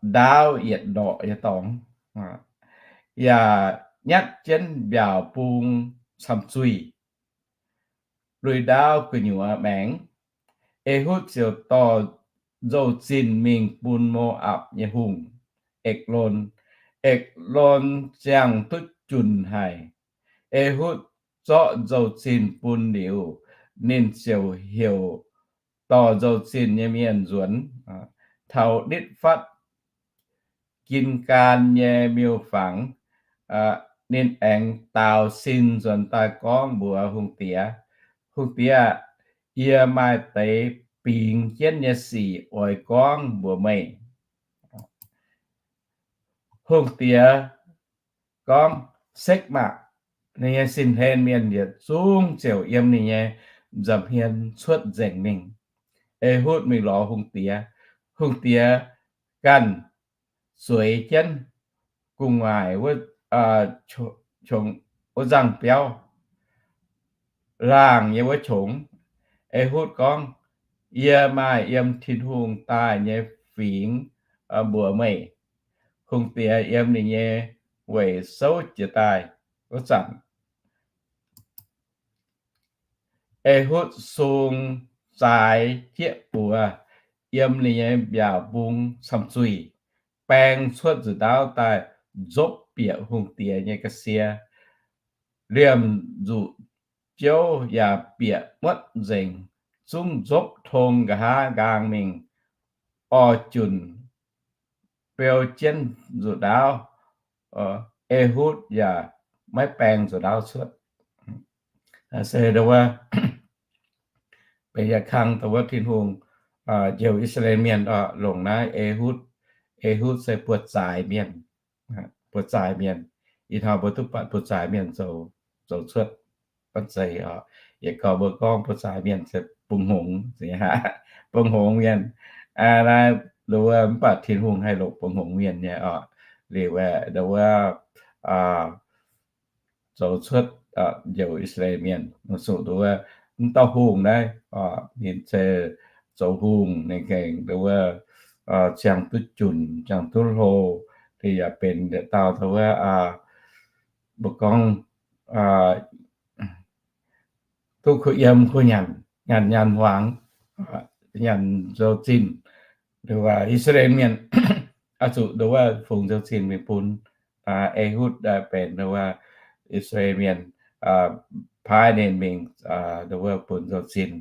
ndaauv yietc ndorqc nyei dorngx, yaac nyatv jienv mbiaauc bung camh zuih, lui ndaauv gu'nyuoz maengx. Ehutv ziouc dorh nzou-zinh mingh bun Mo^apc nyei hungh, Eklon. Eklon ziangh duqv junc haic. Ehutv zorqv nzou-zinh bun liuz, ninh ziouc heuc dorh nzou-zinh nyei mienh nzuonx taux nitv fatv Gin^gaan nyei miuc-fangx. Ninh aengx daaux sin nzuonx daaih gorngv mbuox hungh diex, Hungh diex aah! Yie maaih deix bingx jienv nyei sic oix gorngv mbuox meih. Hungh diex gorngv, Sekv maah! Ninh nyei sin-hlen mienh yietc zungv ziouc yiem ninh nyei nza'hmien cuotv nzengc mingh. Ehutv mingh lorz hungh diex. Hungh diex ganh zueiz jienv gu'nguaaic wuov nzangh biauv, laangh nyei wuov qongx. Ehutv gorngv, Yie maaih yiem Tin-Hungh daaih nyei fingx mbuox meih. Hungh diex yiem ninh nyei weic souv jiez daaih wuov zanc, Ehutv sung zaaix jieqv buoz yiem ninh nyei mbiaauc mbung camh zuih, baeng cuotv nzuqc ndaauv daaih nzopv bieqc hungh diex nyei ga'sie. Liemh nzuqc biouv yaac bieqc muotv nzengc, zungv nzopv tong nqa'haav nqaang mingh. Orv junc beu jienv nzuqc ndaauv, Ehutv yaac maiv baeng nzuqc ndaauv cuotv. Se wuov benx yaac kang dongh wuov Tin-Hungh njoux I^saa^laa^en Mienh oc, longc naaiv Ehutv. Ehutv se buoz-zaaix mienh, buoz-zaaix mienh. Ih hnoi mbuo duqv buatc buoz-zaaix mienh zoux cuotv, maiv zeiz oc. Yietc gorngv mbuo gorngv buoz-zaaix mienh se bungx hngongx, bungx hngongx mienh. Naaiv nduov mv baac Tin-Hungh haih longc bungx hngongx mienh nyei oc. Liuz aeqv, nduov zoux cuotv njoux I^saa^laa^en Mienh, zuqc nduov mv dauh hungh naaiv, ninh se zoux hungh ninh gengh nduov ziangh duqv junc, ziangh duqv hlo. Ninh yaac benx yietc dauh nduov, mbuo gorngv duqv kuh yiem kuh nyanc, nyanc nyanc hmuangx, nyanc nzou-zinh. Nduov I^saa^laa^en Mienh zuqc nduov fungx nzou-zinh mingh bun. Ehutv benx nduov I^saa^laa^en Mienh paaiv ninh mingh nduov bun nzou-zinh,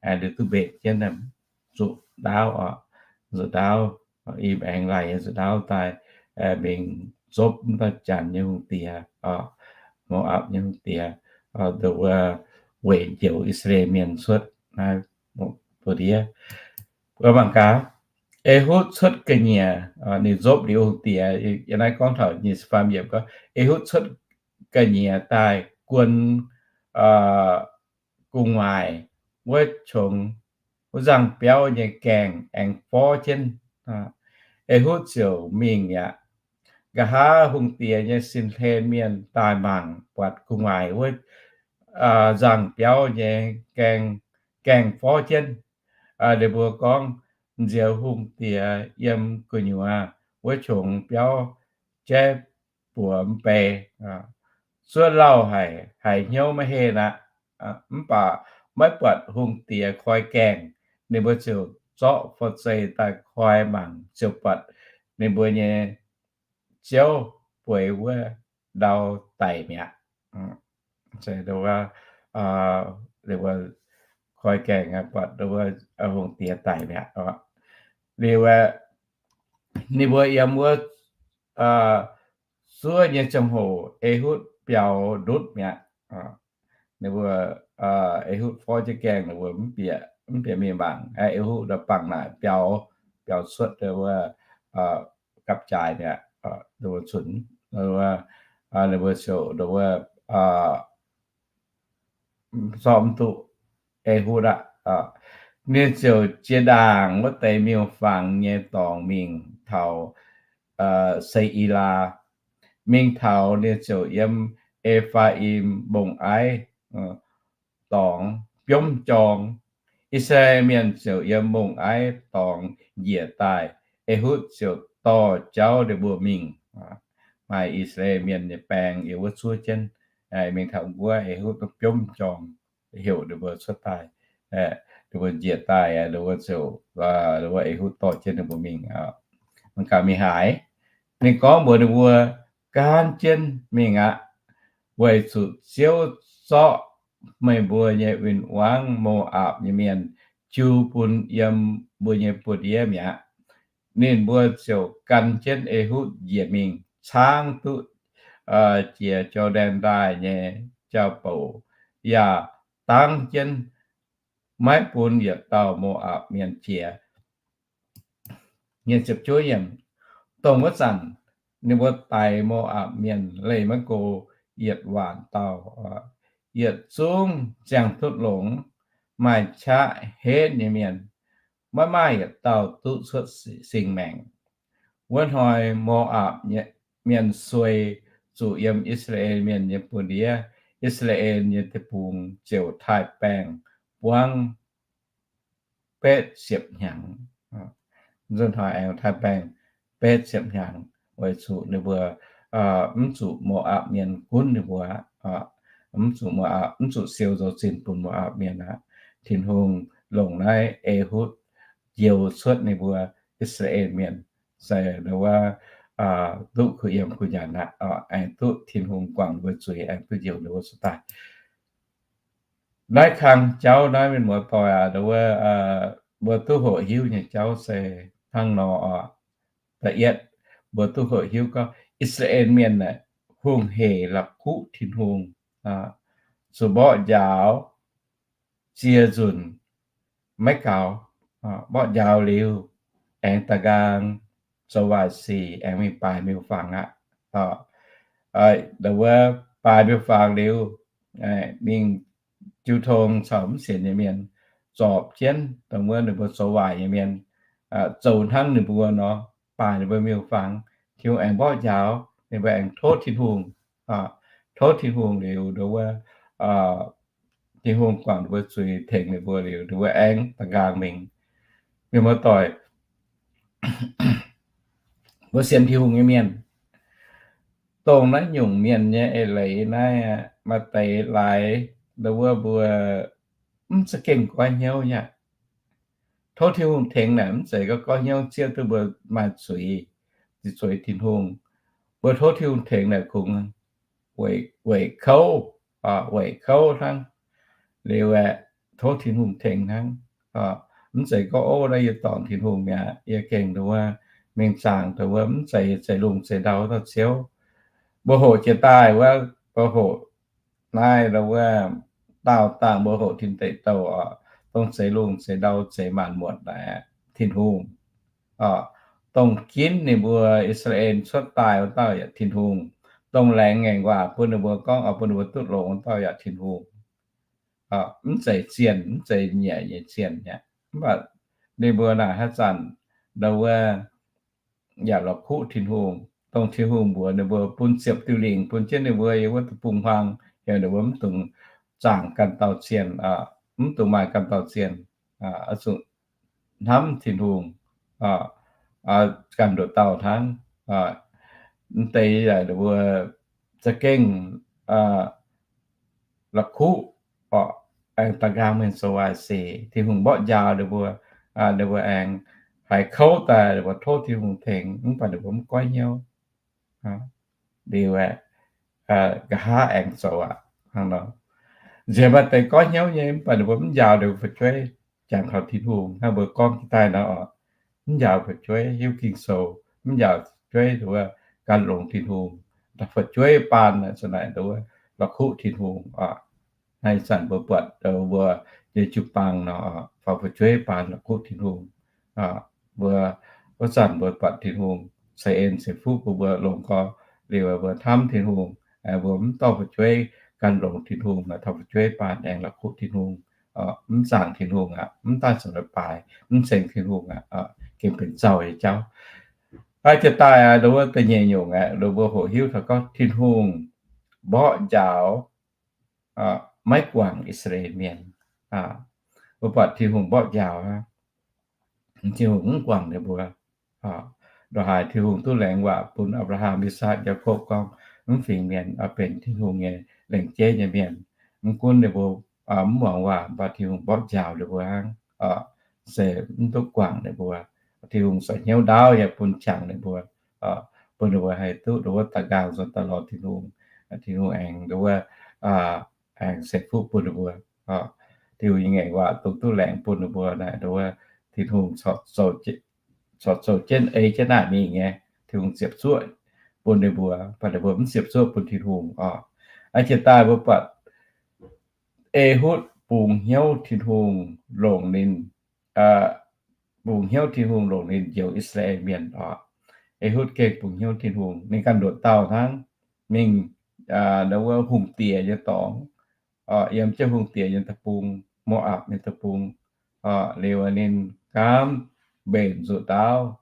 aengx nduov duqv mbenc jienv zuqc ndaauv oc, zuqc ndaauv, i maengx laic nyei zuqc ndaauv daaih mingh nzopv mv dauh Janx nyei hungh diex, Mo^apc nyei hungh diex, nduov weic njoux I^saa^laa^en Mienh cuotv naaiv buoz-ndiev. Mbuo mangc gaax, Ehutv cuotv ga'nyiec, ninh nzopv liuz hungh diex, yiem naaiv gorngv taux nyic ziepc faam yiemc gorngv, Ehutv cuotv ga'nyiec daaih guon gu'nguaaic wuov qongx, wuov nzangh biauv nyei gaengh aengx forv jienv. Ehutv ziouc mingh mi'aqv. Nqa'haav hungh diex nyei sin hlen mienh daaih mangc buatc gu'nguaaic wuov nzangc biauv nyei gaengh forv jienv. Ninh mbuo gorngv, Nzioux hungh diex yiem gu'nyuoz wuov qongx biauv jaiv buoz mv bei. Zuov lauh haic, haiz hnyouv maiv henh aqv. Mv baac maiv buatc hungh diex koi gaengh. Ninh mbuo ziouc zorqv forv-zeih daaih koi mangc, ziouc buatc ninh mbuo nyei ziouv bueix wuov ndau daic mi'aqv. Koi gaengh buatc hungh diex daic mi'aqv. Liuz ninh mbuo yiem wuov zuov nyei ziangh hoc Ehutv biaux ndutv mi'aqv. Ninh mbuo, Ehutv forv jienv gaengh, ninh mbuo mv bieqc mingh mangc. Ehutv bangc naaic biaux, biaux cuotv wuov gapv-jaaix mi'aqv. Ninh mbuo cunx, ninh mbuo ziouc wuov zorqv mv duqv Ehutv aqv. Ninh ziouc jiex ndaangc wuov deix miuc-fangx nyei dorngx mingh taux Se^i^laa. Mingh taux ninh ziouc yiem E^faa^im Mbong-Aiv dorngx biomv jorng. I^saa^laa^en Mienh ziouc yiem Mbong-Aiv dorngx njiec daaih. Ehutv ziouc dorh jauv ninh mbuo mingh. Maaih I^saa^laa^en Mienh nyei baeng yiem wuov zuov jienv. Mingh taux wuov, Ehutv biomv jorng heuc ninh mbuo cuotv daaih. Ninh mbuo njiec daaih, ninh mbuo ziouc, wuov Ehutv dorh jienv ninh mbuo mingh. Mangc gaax mingh haaix, ninh gorngv mbuox ninh mbuo, Gan jienv mingh aqv, weic zuqc Ziouv zorqv meih mbuo nyei win-wangv, Mo^apc nyei mienh, jiu bun yiem mbuo nyei buoz-ndiev mi'aqv. Ninh mbuo ziouc gan jienv Ehutv njiec mingh, caangv duqv jiex Jor^ndaen Ndaaih nyei jauv-bouc, yaac dangv jienv maiv bun yietc dauh Mo^apc mienh jiex. Dongh wuov zanc ninh mbuo daix Mo^apc mienh leih maiv go yietc waanc dauh, yietc zungv ziangh duqv longx, maaih qaqv henv nyei mienh, maiv maaih yietc dauh duqv cuotv sing maengc. Wuov hnoi Mo^apc mienh suei zuqc yiem I^saa^laa^en Mienh nyei buoz-ndiev. I^saa^laa^en nyei deic-bung ziouc taaih-baengh buangv betv ziepc hnyangx. Nzunc hnoi aengx taaih-baengh betv ziepc hnyangx, weic zuqc ninh mbuo mv zuqc Mo^apc mienh gunv ninh mbuo, mv zuqc Mo^apc, mv zuqc siou nzou-zinh bun Mo^apc mienh aqv. Tin-Hungh longc naaiv Ehutv njoux cuotv ninh mbuo I^saa^laa^en Mienh, se wuov, duqv kuh yiem kuh nyanc aqv, aengx duqv Tin-Hungh guangc ninh mbuo zuiz, aengx duqv njoux ninh mbuo cuotv daaih. Naaiv kang jauv naaiv, mienh muoz-doic aac, wuov, mbuo duqv hoqc hiuv nyei jauv se hnangv nor oc. Da'yietv, mbuo duqv hoqc hiuv gorngv I^saa^laa^en Mienh aeqv, hungh heic la'kuqv Tin-Hungh, zuqc mborqv njaaux, ziex nzunc maiv gaux, mborqv njaaux liuz, aengx da'nqaang zoux waaic sic, aengx mingh baaix miuc-fangx aqv. Wuov baaix miuc-fangx liuz, mingh jiu tong caux mv sienx nyei mienh zorpc jienv dongh wuov ninh mbuo zoux waaic nyei mienh, zoux hnangv ninh mbuo nor, baaix ninh mbuo miuc-fangx. Tin-Hungh aengx mborqv njaaux, ninh mbuo aengx tov Tin-Hungh, tov Tin-Hungh liuz, wuov, Tin-Hungh guangc ninh mbuo zuiz, tengx ninh mbuo liuz, ninh mbuo aengx da'nqaang mingh. Mienh muoz-doic, mbuo sienx Tin-Hungh nyei mienh, dongh naaiv nyungc mienh nyei eix leiz naaiv, maaih deix laaix, wuov, mbuo mv za'gengh goiv hnyouv nyei. Tov Tin-Hungh tengx naaic mv zeiz gorngv goiv hnyouv zieqv duqv mbuo maaih zuiz, zuiz Tin-Hungh. Mbuo tov Tin-Hungh tengx naaic kungx weic kouv, weic kouv hnangv. Liuz aeqv, tov Tin-Hungh tengx hnangv. Mv zeiz gorngv, ov, naaiv yie dorngc Tin-Hungh mi'aqv, yie gengh, wuov, mingh zaangc, wuov, mv zeiz, zeiz lungh zeiz ndau dauh Ziouv. Mbuo hoqc jiex daaih wuov, mbuo hoqc naaiv, wuov, daauh dangh mbuo hoqc tin deic douh oc, dongh zeix lungh zeix ndau zeix maanc muotc naaic, Tin-Hungh. Dongh ginv ninh mbuo I^saa^laa^en cuotv daaih wuov dauh yaac Tin-Hungh. Dongh laengz ngaengc waac bun ninh mbuo gorngv oix bun ninh mbuo duqv longx wuov dauh yaac Tin-Hungh. Mv zeiz zienh, mv zeiz nyiec nyei zienh aqv. Mv baac ninh mbuo naaic haaix zanc, wuov, yaac la'kuqv Tin-Hungh, dongh Tin-Hungh mbuox ninh mbuo bun ziepc diuh lingc bun jienv ninh mbuo yiem wuov deic-bung-huaang, heuc ninh mbuo mv dungx zaangc ganh dauh zienh, mv dungx maaih ganh dauh zienh, oix zuqc hnamv Tin-Hungh ganh nduqc dauh hnangv. Mv deix yaac ninh mbuo za'gengh la'kuqv, aengx da'nqaang mienh zoux waaic sic. Tin-Hungh mborqv njaaux ninh mbuo, ninh mbuo aengx haiz kouv daaih, ninh mbuo tov Tin-Hungh tengx, mv baac ninh mbuo mv goiv hnyouv. Liuz aeqv, nqa'haav aengx zoux aqv. Hnangv nor, nziex maaih deix goiv hnyouv nyei, mv baac ninh mbuo mv njaaux ninh mbuo fu'jueiv. Jangx taux Tin-Hungh hnangv mbuo gorngv jiex daaih nor oc, mv njaaux fu'jueiv hiuv Ging-Sou, mv njaaux fu'jueiv nduov gan longx Tin-Hungh. Fu'jueiv baan za'naaic nduov la'kuqv Tin-Hungh oc. Naaiv zanc mbuo buatc mbuo nyei jiu-baang nor, faaux fu'jueiv baan la'kuqv Tin-Hungh. Mbuo wuov zanc mbuo buatc Tin-Hungh ceix en ceix fuqv bun mbuo longx gorx, liuz mbuo hnamv Tin-Hungh, mbuo mv dorh fu'jueiv gan longx Tin-Hungh, taux fu'jueiv baan aengx la'kuqv Tin-Hungh, mv zaangc Tin-Hungh aqv, mv daaih zoux leiz-baaix, mv ceng Tin-Hungh aqv, gengh benx zaux nyei jauv. Jiex daaih nduov da'nyeic nyungc aeqv, nduov mbuo hoqc hiuv taux gorngv Tin-Hungh mborqv njaaux maiv guangc I^saa^laa^en Mienh. Mbuo buatc Tin-Hungh mborqv njaaux, Tin-Hungh mv guangc ninh mbuo. Ndongc haaix Tin-Hungh duqv laengz waac bun Apc^laa^ham, I^sakc, Yaakopv gorngv, mv fingx mienh oix benx Tin-Hungh nyei lengc jeiv nyei mienh. Mv gunv ninh mbuo mv muangx waac, mv baac Tin-Hungh mborqv njaaux ninh mbuo hnangv, se mv duqv guangc ninh mbuo. Tin-Hungh zoux hnyouv ndaauv yaac bun qangx ninh mbuo, bun ninh mbuo haih duqv nduov da'nqaang nzuonx daaih lorz Tin-Hungh. Tin-Hungh aengx nduov, aengx ceix fuqv bun ninh mbuo. Tin-Hungh nyei ngaengc waac dongh duqv laengz bun ninh mbuo naaic nduov, Tin-Hungh corc zoux jienv ei jienv naaic mingh nyei. Tin-Hungh ziepc zuoqv bun ninh mbuo, mv baac ninh mbuo mv ziepc zuoqv bun Tin-Hungh oc. Jiex daaih mbuo buatc Ehutv bungx hnyouv Tin-Hungh longc ninh, bungx hnyouv Tin-Hungh longc ninh njoux I^saa^laa^en Mienh oc. Ehutv gengh bungx hnyouv Tin-Hungh, ninh ganh nduqc dauh hnangv, mingh wuov hungh diex nyei dorngx, yiem jienv hungh diex nyei deic-bung, Mo^apc nyei deic-bung. Liuz ninh gaamv mbenc nzuqc ndaauv,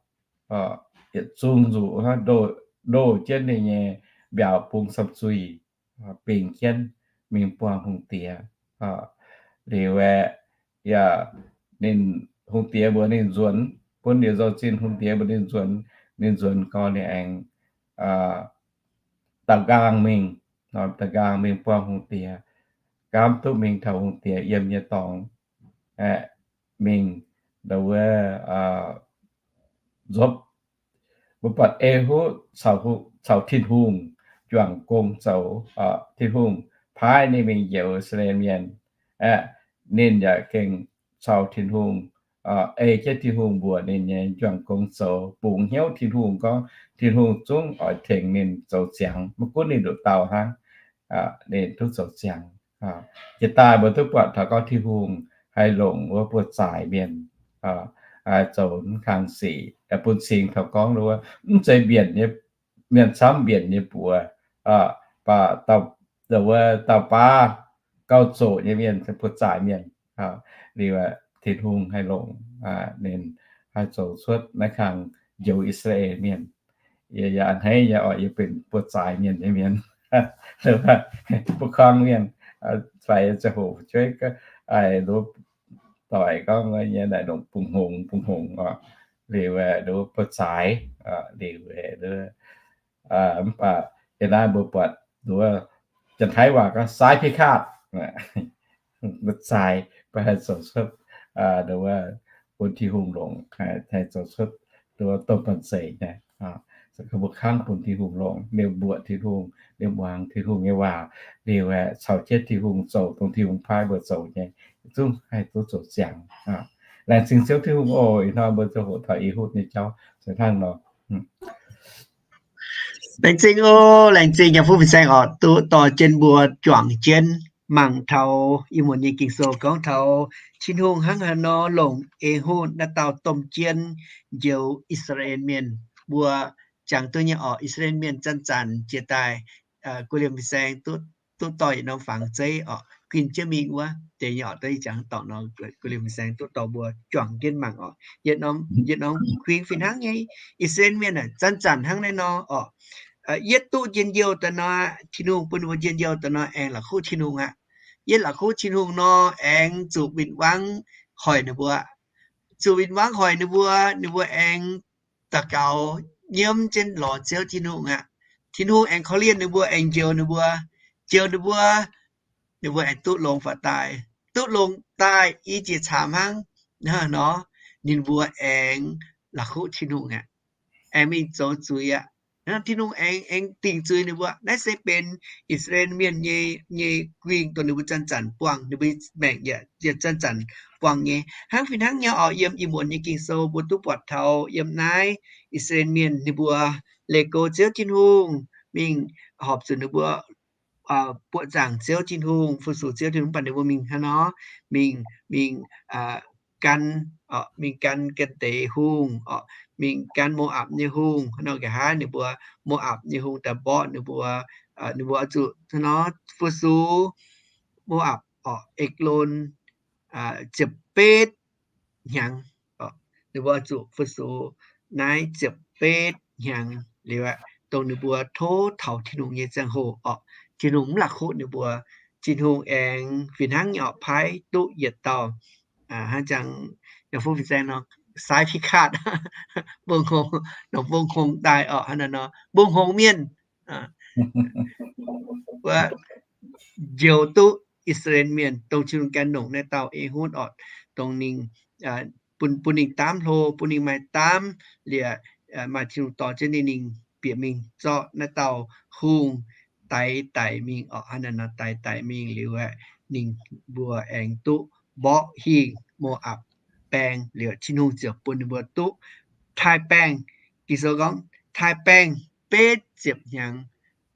yietc zungh nzuqc hnangv, ndoh jienv ninh nyei mbiaauc bung sam zuih, bingx jienv mingh buangh hungh diex. Liuz aeqv, yaac ninh, hungh diex mbuox ninh nzuonx, bun liuz nzou-zinh hungh diex mbuox ninh nzuonx, ninh nzuonx gorx ninh aengx da'nqaang mingh, da'nqaang mingh buangh hungh diex, gaamv duqv mingh taux hungh diex yiem nyei dorngx, aeqv, mingh nduov nzopv. Mbuo buatc Ehutv caux Tin-Hungh juangc gong zoux, Tin-Hungh paaiv ninh mingh njoux I^saa^laa^en Mienh, aeqv, ninh yaac gengh caux Tin-Hungh, ei jienv Tin-Hungh mbuoqc ninh nyei juangc gong zoux, bungx hnyouv Tin-Hungh gorngv Tin-Hungh zungv oix tengx ninh zoux ziangx, maiv gunv ninh nduqc dauh hnangv, ninh duqv zoux ziangx. Jiex daaih mbuo duqv buatc taux gorngv Tin-Hungh haih longc wuov buoz-zaaix mienh zoux mv kang sic, bun cing taux gorngv wuov mv zeiz mbienc nyei, mienh camv mbienc nyei buoz, baac wuov dauh baav gauh zoqc nyei mienh, buoz-zaaix mienh. Liuz Tin-Hungh haih longc ninh haih zoux cuotv naaiv kang njoux I^saa^laa^en Mienh. Yie a'hneiv nyei oc, yie benx buoz-zaaix mienh nyei mienh, bu kuangv mienh, faix ziangh hoc fu'jueiv doic gorngv nyei naaic longc bungx hngongx, bungx hngongx oc. Liuz nduov buoz-zaaix, liuz mv baac yie naaiv mbuo buatc nduov Janx-Taiv waac gorngv saiv piv kaatv, buoz-zaaix, mbuo haih zoux cuotv, nduov bun Tin-Hungh longc, haih zoux cuotv nduov domh banh zeic nyei. Mbuo kangv bun Tin-Hungh longc, liemh mbuoqc Tin-Hungh, liemh muangx Tin-Hungh nyei waac, liuz caux jienv Tin-Hungh zoux dongh Tin-Hungh paaiv mbuo zoux nyei, zungv haih duqv zoux ziangx. Laengz zingh Ziouv Tin-Hungh oc. Ih hnoi mbuo ziouc hoqc taux Ehutv nyei jauv se hnangv nor. Laengz zingh oc, laengz zingh nyei fuqv fin-saeng oc, duqv dorh jienv mbuo juangc jienv mangc taux ih muonz nyei Ging-Sou gorngv taux Tin-Hungh hnangv haaix nor longc Ehutv naaiv dauh domh jien njoux I^saa^laa^en Mienh. Mbuo jangx duqv nyei oc, I^saa^laa^en Mienh zanc-zanc jiex daaih, guv liemh fin-saeng duqv dorh yietc norm fangx zeiv oc. guinh jienv mingh wuov deix nyei oc. Da'yietv ziangx dorngc nor, gu'liemh fin-saeng duqv dorh mbuo juangc jienv mangc oc. Yietc norm, yietc norm kuinx fih hnangv nyei, I^saa^laa^en Mienh zanc-zanc hnangv naaiv nor oc. Yietv duqv njien-youh daaih nor, Tin-Hungh bun ninh mbuo njien-youh daaih nor, aengx la'kuqv Tin-Hungh aqv. Yietv la'kuqv Tin-Hungh nor, aengx zuqc win-wangv hoic ninh mbuo. Zuqc win-wangv hoic ninh mbuo, ninh mbuo aengx daux gaux nyiemv jienv lorz Ziouv Tin-Hungh aqv. Tin-Hungh aengx korv-lienh ninh mbuo, aengx njoux ninh mbuo, njoux ninh mbuo, ninh mbuo aengx duqv longx faaux daaih. Duqv longx daaih i jiex caamx hnangv nor, ninh mbuo aengx la'kuqv Tin-Hungh aqv, aengx mingh zoux zuiz aqv. Tin-Hungh aengx, aengx dingc zuiz ninh mbuo. Naaiv se benx I^saa^laa^en Mienh nyei, nyei guinh dongh ninh mbuo zanc-zanc buangh, ninh mbuo maengc yaac zanc-zanc buangh nyei. Hnangv fih hnangv nyei oc, yiem Ih Muonz nyei Ging-Sou mbuo duqv buatc taux yiem naaiv I^saa^laa^en Mienh ninh mbuo leih go Ziouv Tin-Hungh, mingh horpc zuqc ninh mbuo buoqc zaangc Ziouv Tin-Hungh, fu-sux Ziouv Tin-Hungh, mv baac ninh mbuo mingh hnangv nor, mingh, mingh gan, mingh gan ganh deix hungh oc, mingh gan Mo^apc nyei hungh. Hnangv nor nqa'haav ninh mbuo, Mo^apc nyei hungh daaih mborqv ninh mbuo, ninh mbuo oix zuqc hnangv nor fu-sux Mo^apc oc, Eglon ziepc betv hnyangx. Ninh mbuo oix zuqc fu-sux naaiv ziepc betv hnyangx liuz aqv, dongh ninh mbuo tov taux Tin-Hungh nyei ziangh hoc oc. Tin-Hungh mv la'kuqv ninh mbuo. Tin-Hungh aengx fih hnangv nyei oc, paaiv duqv yietc dauh, hnangv jangx yaac fuqv fin-saeng nor, saaiv piv kaatv, mbong hngongx, nongc mbong hngongx daaih oc, hnangv naaiv nor, mbong hngongx mienh, wuov, njoux duqv I^saa^laa^en Mienh, dongh Tin-Hungh gan longc naaiv dauh ei hunv oc, dongh ninh, bun, bun ninh daamv hlo, bun ninh maaih daamv liuz, maaih Tin-Hungh dorh jienv ninh, ninh bieqc mingh zorqv naaiv dauh hungh daix daic mingh oc. Hnangv naaiv nor daix daic mingh liuz aeqv, ninh mbuo aengx duqv mborqv hingh Mo^apc Baeng liuz, Tin-Hungh ziouc bun ninh mbuo duqv taaih baengh. Ging-Sou gorngv taaih baengh betv ziepc hnyangx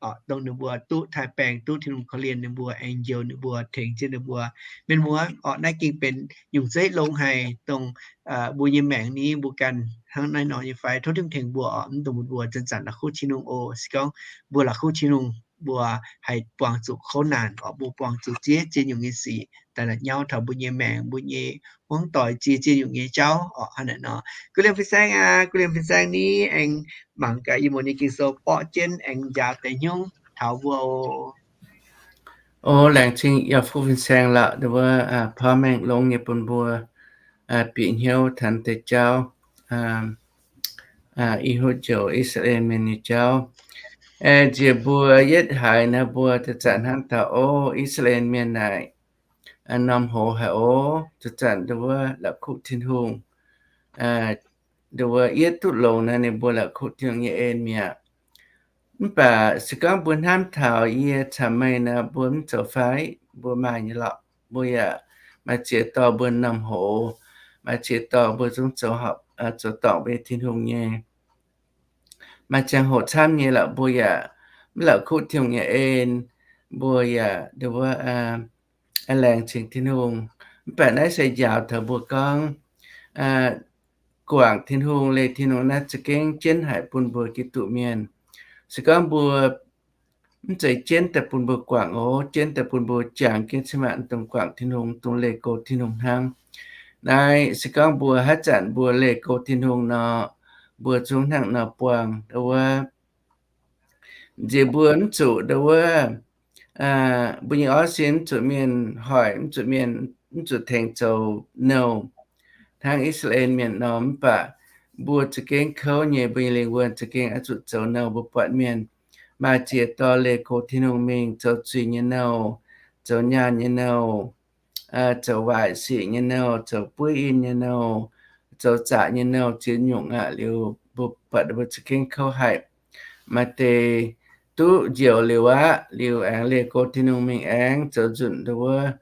oc, dongh ninh mbuo duqv taaih baengh, duqv Tin-Hungh korv-lienh ninh mbuo, aengx njoux ninh mbuo, tengx jienv ninh mbuo. Mienh muoz oc, naaiv gengh benx nyungc zeiv longx haic, dongh mbuo nyei maengc ni mbuo ganh hnangv naaiv nor nyei fai? Tov Tin-Hungh tengx mbuo oc, mv dungx bun mbuo zanc-zanc la'kuqv Tin-Hungh oc. Se gorngv mbuo la'kuqv Tin-Hungh, mbuo haih buangh zuqc kouv naanc oc, mbuo buangh zuqc ziex ziex nyungc nyei sic daaih la'nyauv taux mbuo nyei maengc, mbuo nyei hmuangv doic ziex ziex nyungc nyei jauv oc. Hnangv naaiv nor, guv liemh fin-saeng aac, guv liemh fin-saeng ni aengx mangc gaax Ih Muonz nyei Ging-Sou borqv jienv aengx njaaux deix hnyouv taux mbuo oc. O, laengz zingh yaac fuqv fin-saeng lorqc, wuov, porv mengh longx nyei bun mbuo bieqc hnyouv taux deix jauv, i hnyouv njoux I^saa^laa^en Mienh nyei jauv. Nziex mbuo yietv haiz naaiv mbuo da'zanc hnangv taux, o, I^saa^laa^en Mienh naaic norm hoz haic oc, da'zanc nduov la'kuqv Tin-Hungh, nduov yietv duqv longx naaiv ninh mbuo la'kuqv Tin-Hungh nyei en mi'aqv. Mv baac se gorngv mbuo hnamv taux yie caux meih nor, mbuo mv zoux fai? Mbuo maaih nyei lorqc. Mbuo yaac maaih ziex dorh mbuo norm hoz, maaih ziex dorh mbuo zungv zoux, zoux dorngc mbuo nyei Tin-Hungh nyei. Maaih ziangh hoc camv nyei lorqc, mbuo yaac mv la'kuqv Tin-Hungh nyei en, mbuo yaac nduov laengz zingh Tin-Hungh. Mv baac naaiv se njaaux taux mbuo gorngv, guangc Tin-Hungh, leih Tin-Hungh naaiv za'gengh jienv haic bun mbuo Giduc Mienh. Se gorngv mbuo mv zeiz jienv daaih bun mbuo guangc oc, jienv daaih bun mbuo jangx jienv cin-maanc dongh guangc Tin-Hungh, dongh leih go Tin-Hungh hnangv. Naaiv se gorngv mbuo haaix zanc mbuo leih go Tin-Hungh nor, mbuo zungv hnangv nor buangh nduov. Nziex mbuo mv zuqc nduov, mbuo nyei orv sin mv zuqc mienh hoic, mv zuqc mienh, mv zuqc tengx zoux nouh hnangv I^saa^laa^en Mienh nor. Mv baac mbuo za'gengh kouv nyei, mbuo nyei lingh wuonh za'gengh oix zuqc zoux nouh mbuo buatc mienh. Maaih ziex dorh leih go Tin-Hungh mingh, zoux zuiz nyei nouh, zoux nyaanh nyei nouh, zoux waaic sic nyei nouh, zoux buov in nyei nouh, zoux zaqc nyei nouh, ziex nyungc aqv. Liuz mbuo buatc mbuo za'gengh kouv haic. Maaih deix duqv njoux liuz aqv, liuz aengx leih go Tin-Hungh mingh aengx zoux nzunc nduov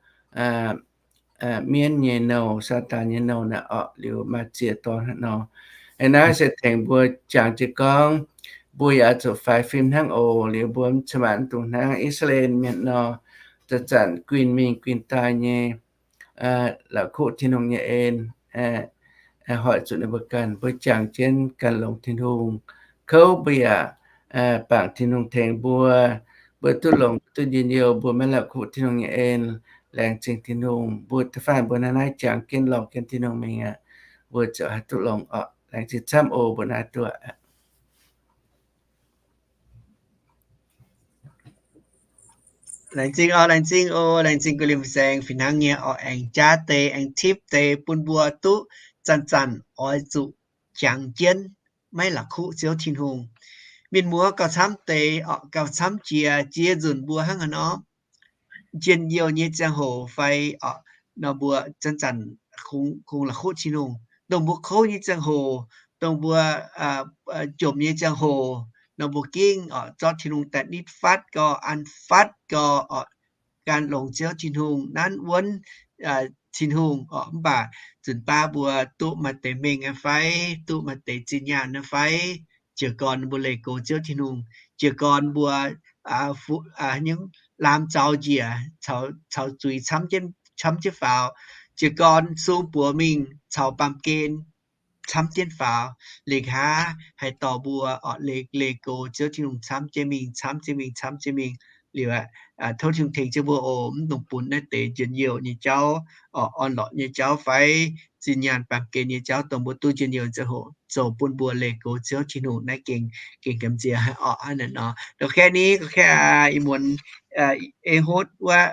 mienv nyei nouh, Saadaan nyei nouh naaic orqc. Liuz maaih ziex dorh hnangv nor. Ih naaiv se tengx mbuo jangx jienv gorngv, mbuo yaac zuqc faix fim hnangv oc. Liuz mbuo mv cin-maanc mv dungx hnangv I^saa^laa^en Mienh nor, zanc-zanc guinh mingh guinh daaih nyei, la'kuqv Tin-Hungh nyei en, hoic zuqc ninh mbuo ganh. Mbuo jangx jienv gan longx Tin-Hungh. Kouv mbuo yaac bangc Tin-Hungh tengx mbuo. Mbuo duqv longx duqv njien-youh, mbuo maiv la'kuqv Tin-Hungh nyei en, Laengz zingh Tin-Hungh, mbuo da'faanh mbuo naaiv naaiv jangx jienv lorz jienv Tin-Hungh mingh aqv, mbuo ziouc haih duqv longx oc. Laengz zingh camv oc, mbuo naaiv duqv. Laengz zingh oc, laengz zingh oc, laengz zingh gu'nyuoz fin-saeng fih hnangv nyei oc, aengx jaav deix, aengx tipv deix bun mbuo duqv zanc-zanc oix zuqc jangx jienv, maiv la'kuqv Ziouv Tin-Hungh. Mienh muoz gauh camv deix oc, gauh camv jiex, jiex nzunc mbuo hnangv haaix nor, njien-youh nyei ziangh hoc fai oc, nor mbuo zanc-zanc kungx la'kuqv Tin-Hungh. Dongh mbuo kouv nyei ziangh hoc, dongh mbuo jomc nyei ziangh hoc, nor mbuo gengh oc zorqv Tin-Hungh daaih nitv fatv gau, an fatv gau oc, gan longx Ziouv Tin-Hungh, nanv wuonv Tin-Hungh oc. Mv baac nzunc baav mbuo duqv maaih deix mengh aqv fai, duqv maaih deix zinh nyaanh aqv fai, jiez gorn mbuo leih gox Ziouv Tin-Hungh, jiez gorn mbuo laam zaux njiec, caux zuiz camv jienv faaux, jiez gorn sung buoz mingh caux baamh gen camv jienv faaux, liuz nqa'haav haih dorh mbuo oc leih gox Ziouv Tin-Hungh camv jienv mingh, camv jienv mingh, camv jienv mingh. Liuz aqv, tov Tin-Hungh tengx jienv mbuo oc, mv dungx bun naaiv deix njien-youh nyei jauv oc, orn-lorqc nyei jauv fai zinh nyaanh baamh gen nyei jauv dongh mbuo duqv njien-youh ziangh hoc zoux bun mbuo leih gox Ziouv Tin-Hungh naaiv gengh, gengh gamh nziex haic oc. Hnangv naaiv nor, ga'kengx ni, ga'kengx ih muonz, Ehotv wuov,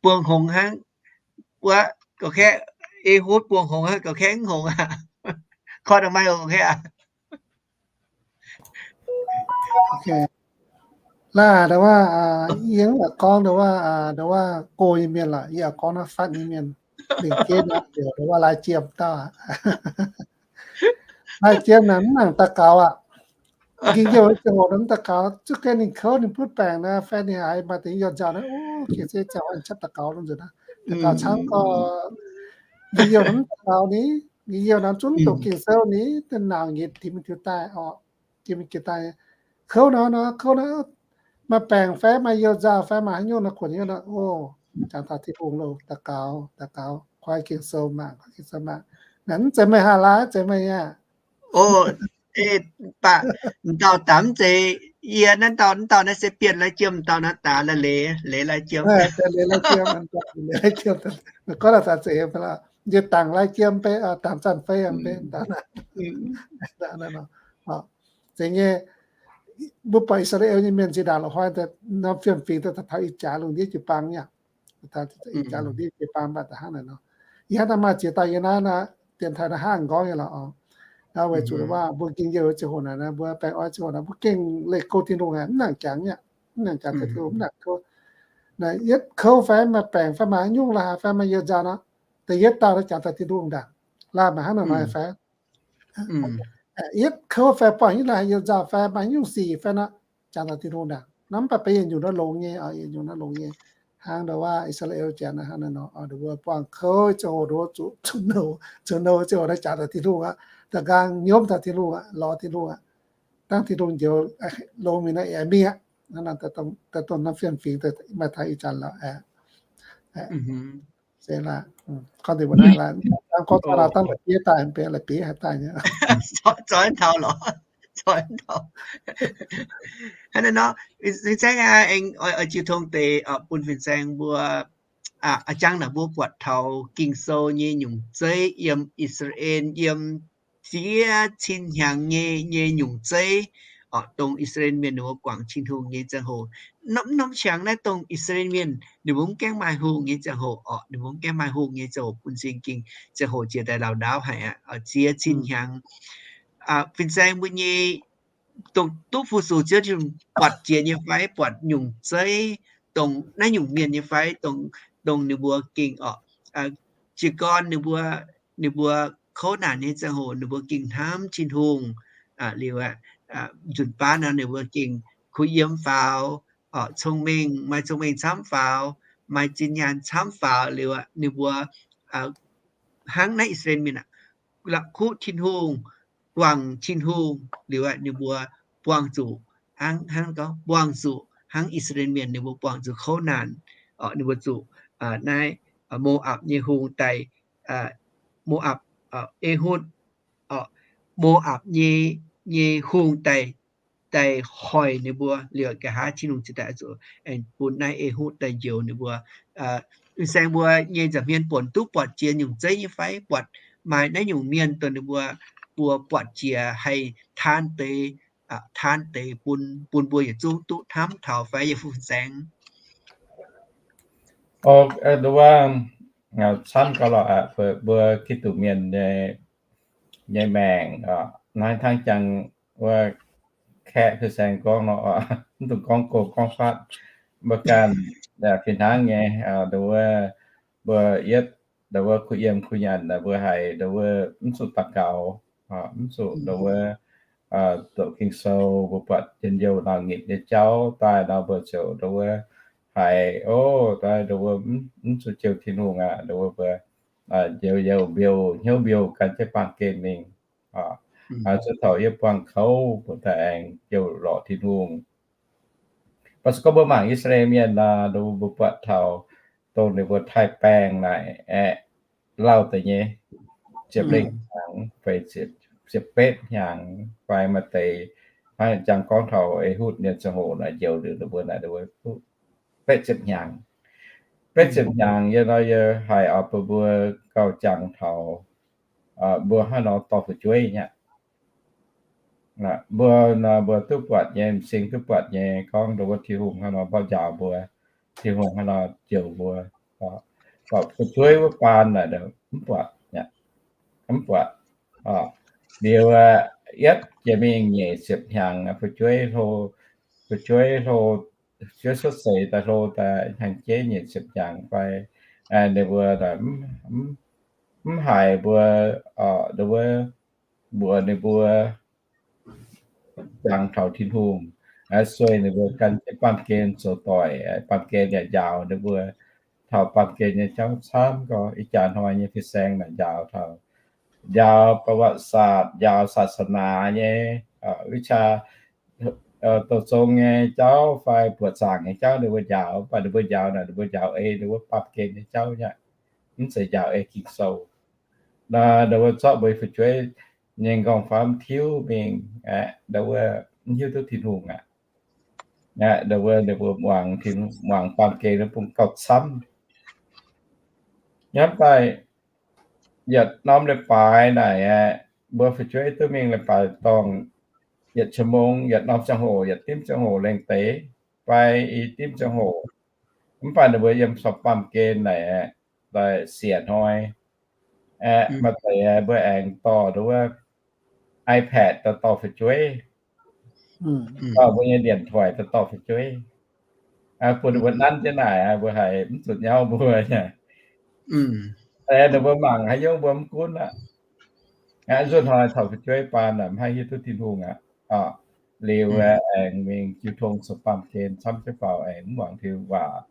buangh hngongx hnangv wuov, ga'kengx Ehotv buangh hngongx hnangv, ga'kengx hngongx aqv. Koi daaih maaih ga'kengx aqv. Naaiv, ndau wuov, yie mv baac gorngv ndau wuov, ndau wuov go nyei mienh lorqc, yie gorngv naaiv fatv nyei mienh, lingc jeiv naaiv heuc ndau wuov lai jiem dauh aqv. Lai jiem naaic mv nangc daux gaux aqv. Ging-youh ziangh hoc mv daux gaux, zuqc gengh ninh kouv ninh butv baengc naaic, fai ninh haiz maaih deix youh nzauh naaic, o, gengh se ziangh hoc catv daux gaux nzunc aqv. Daux gaux camv gorx, ging-youh mv daux gaux ni, ging-youh nor zungv doqc Ging-Sou ni, da'naaic nyiec tim tiux daaih oc, tim jiez daaih. Kouv nor nor, kouv nor, maaih baengc fai maaih youh nzauh fai maaih haaix nyungc nor, kuonx haaix nyungc nor, o, jangx taux Tin-Hungh loh, daux gaux, daux gaux, koi Ging-Sou mangc, koi Ging-Sou mangc. Naaic mv zeiz meih haaix lai, mv zeiz meih aqv. O, baac m'dauh daaih mv zeiz yie, naaiv dauh, naaiv dauh naaiv se Bienh Lai Jiem, m'dauh naaiv daaih Leiz, Leiz Lai Jiem. Leiz Lai Jiem, Leiz Lai Jiem, gorngv daaih zeiz, yie dangc Lai Jiem bei, dangc Zanc Fei bei, dangc naaiv. Zeiz nyei, mbuo buatc I^saa^laa^en nyei mienh zinh ndaangc la'hoi daaih norm fiem-fingx daaih taux ih jaax lungh ndiev jiu-baang nyei aqv. Ih jaax lungh ndiev jiu-baang mv baac da'hnangv naaic nor. Yie hnangv naaiv maaih ziex dauh yie naaiv, dienx taaih naaiv hnangv gorngv nyei lorqc. Naaiv weic zuqc waac mbuo ging-youh ziangh hoc naaic, mbuo baengh orn ziangh hoc naaic, mbuo gengh leih go Tin-Hungh aqv, mv nangc jangx nyei aqv, mv nangc jangx taux Tin-Hungh, mv nangc go. Naaic yietv kouv fai maaih baengc fai maaih haaix nyungc la'haaix fai maaih youh nzauh nor, da'yietv dauh naaiv jangx taux Tin-Hungh ndaangc. Laaih maaih hnangv naaic nor fai? Yietv kouv fai buangh haaix nyungc la'haaix youh nzauh fai maaih haaix nyungc sic fai nor, jangx taux Tin-Hungh ndaangc. Naaiv mv baac benx yietc nyungc naaiv longx nyei, yietc nyungc naaiv longx nyei. Hnangv ndau wuov I^saa^laa^en janx hnangv naaic nor, ndau wuov buangh kouv ziangh hoc, ndau wuov zuqc zuqc nouh, zuqc nouh ziangh hoc naaiv jangx taux Tin-Hungh aqv, da'nqaang nyiemv taux Tin-Hungh aqv, lorz Tin-Hungh aqv. Dangv Tin-Hungh njoux longx mingh naaiv aengx mingh aqv. Daaih dongh naaiv fiem-fingx maaih taux ih zanc lorqc. Se laaix, gorngv deix mbuo naaiv laaix, gorngv taux naaiv dangh la'bieiv daaih, benx la'bieiv haaix daaih nyei. Zoix taux lorqc, zoix taux. Hnangv naaiv nor, fin-saeng aengx oix jiu tong deix bun fin-saeng mbuo, a'jangv naaic mbuo buatc taux Ging-Sou nyei nyungc zeiv yiem I^saa^laa^en, yiem ziex cin hnyangx nyei, nyei nyungc zeiv, dongh I^saa^laa^en mienh ninh mbuo guangc Tin-Hungh nyei ziangh hoc. Norm, norm qangx naaiv dongh I^saa^laa^en mienh ninh mbuo mv gaengh maaih hungh nyei ziangh hoc orqc, ninh mbuo mv gaengh maaih hungh nyei ziangh hoc bun cing-ging ziangh hoc jiex daaih laauc ndaauv haic aqv, ziex cin hnyangx. Fin-saeng mbuo nyei dongh duqv fu-sux Ziouv Tin-Hungh buatc jiex nyei fai, buatc nyungc zeiv dongh naaiv nyungc mienh nyei fai, dongh, dongh ninh mbuo gengh orqc, jiez gorn ninh mbuo, ninh mbuo kouv naanc nyei ziangh hoc ninh mbuo gengh hnamv Tin-Hungh. Liuz aqv, nzunc baav nor ninh mbuo gengh kuh yiem faaux, cong-mengh, maaih cong-mengh camv faaux, maaih zinh nyaanh camv faaux. Liuz aqv, ninh mbuo hnangv naaiv I^saa^laa^en mienh aqv, la'kuqv Tin-Hungh, guangc Tin-Hungh. Liuz aqv, ninh mbuo buangh zuqc hnangv, hnangv gorngv buangh zuqc hnangv I^saa^laa^en mienh ninh mbuo buangh zuqc kouv naanc. Ninh mbuo zuqc naaiv Mo^apc nyei hungh daaih, Mo^apc, Ehutv, Mo^apc nyei, nyei hungh daaih, daaih hoic ninh mbuo. Liuz nqa'haav Tin-Hungh ziouc daaih zuqc aengx bun naaiv Ehutv daaih njoux ninh mbuo, Fin-saeng mbuo nyei nza'hmien buonc duqv buatc jiex nyungc zeiv nyei fai? Buatc maaih naaiv nyungc mienh dongh ninh mbuo, mbuo buatc jiex haih taan deix, taan deix bun, bun mbuo yietc zungv duqv hnamv taux fai, yie fu fin-saeng? Camv gauh lorqc, mbuo Giduc mienh nyei maengc, naaiv hnangv jangx wuov kaeqv fin-saeng gorngv nor, mv dungx gorngv gox gorngv fatv, mbuo ganh fih hnangv nyei, ndau wuov mbuo yietv ndau wuov kuh yiem kuh nyanc, mbuo haiz ndau wuov mv zuqc daux gaux, mv zuqc ndau wuov doqc Ging-Sou, mbuo buatc njien-youh nangc nyitc nyei jauv daaih nor, mbuo ziouc ndau wuov haiz, o, daaih ndau wuov mv zuqc jouh Tin-Hungh aqv, ndau wuov mbuo njien-youh mbiouh, hnyouv mbiouh gan jienv baamh gen mingh. Zuov taux yie buangh kouv mbuo daaih aengx jouh lorz Tin-Hungh. Mv baac se gorngv mbuo mangc I^saa^laa^en Mienh nor, ndau wuov mbuo buatc taux dongh ninh mbuo taaih-baengh naaic aeqv, lauh deix nyei, ziepc lengh hnyangx fai ziepc betv hnyangx fai maaih deix hnangv jangx gorngv taux Ehud nyei ziangh hoc naaic njoux liuz ninh mbuo naaic, betv ziepc hnyangx. Betv ziepc hnyangx yie nor yie haiz oix bun mbuo gauh jangx taux mbuo hnangv nor dorh fu'jueiv nyei aqv. Mbuo nor mbuo duqv buatc nyei, m'sing duqv buatc nyei, gorngv ndau wuov Tin-Hungh hnangv nor mborqv njaaux mbuo, Tin-Hungh hnangv nor njoux mbuo, mv baac fu'jueiv wuov baan naaic mv buatc, mv buatc. Liuz yietv jiex mingh nyeic ziepc hnyangx, fu'jueiv hlo, fu'jueiv hlo, fu'jueiv cuotv seix daaih hlo daaih hnyangx-jeiv nyeic ziepc hnyangx fai, ninh mbuo mv haiz mbuo, ndau wuov mbuox ninh mbuo jangx taux Tin-Hungh, sueih ninh mbuo gan jienv baamh gen zoux doic, baamh gen yaac njaaux ninh mbuo. Taux baamh gen nyei jauv camv gauh, ih jaax hnoi nyei fin-saeng naaic njaaux taux, njaaux ประวัติศาสตร์, njaaux ศาสนา nyei วิชา douh zong nyei jauv fai buoqc zaangc nyei jauv ninh mbuo njaaux, mv baac ninh mbuo njaaux naaic ninh mbuo njaaux ei ninh mbuo baamh gen nyei jauv nyei, mv zeiz njaaux ei Ging-Sou. Naaiv ninh mbuo zorqv mbuo fu'jueiv nyei nqorngv-famv tiuv mingh, ndau wuov mv hiuv duqv Tin-Hungh aqv. Ndau wuov ninh mbuo muangx, muangx baamh gen naaiv bung gauh camv. Hnamv daaih yietc norm leiz-baaix naaic aeqv, mbuo fu'jueiv duqv mingh leiz-baaix dorngh yietc ชั่วโมง, yietc norm ziangh hoc, yietc dimv ziangh hoc lengh deix fai i dimv ziangh hoc. Mv baac ninh mbuo yiem sorng baamh gen naaic aeqv, daaih siec hnoi aeqv, maaih deix mbuo aengx dorh ndau wuov iPad daaih dorh fu'jueiv, dorh mbuo nyei điện thoại daaih dorh fu'jueiv, bun ninh mbuo nanv jienv naaic, mbuo haiz mv zuqc nyauv mbuo nyei. Ninh mbuo mangc haaix nyungc mbuo mv gunv aqv. Nzunc hnoi taux fu'jueiv baan naaic mv haih hiuv duqv Tin-Hungh aqv. Liuz aengx mingh jiu tong zoux baamh gen camv jienv faaux aengx mv muangx Tin-Hungh waac.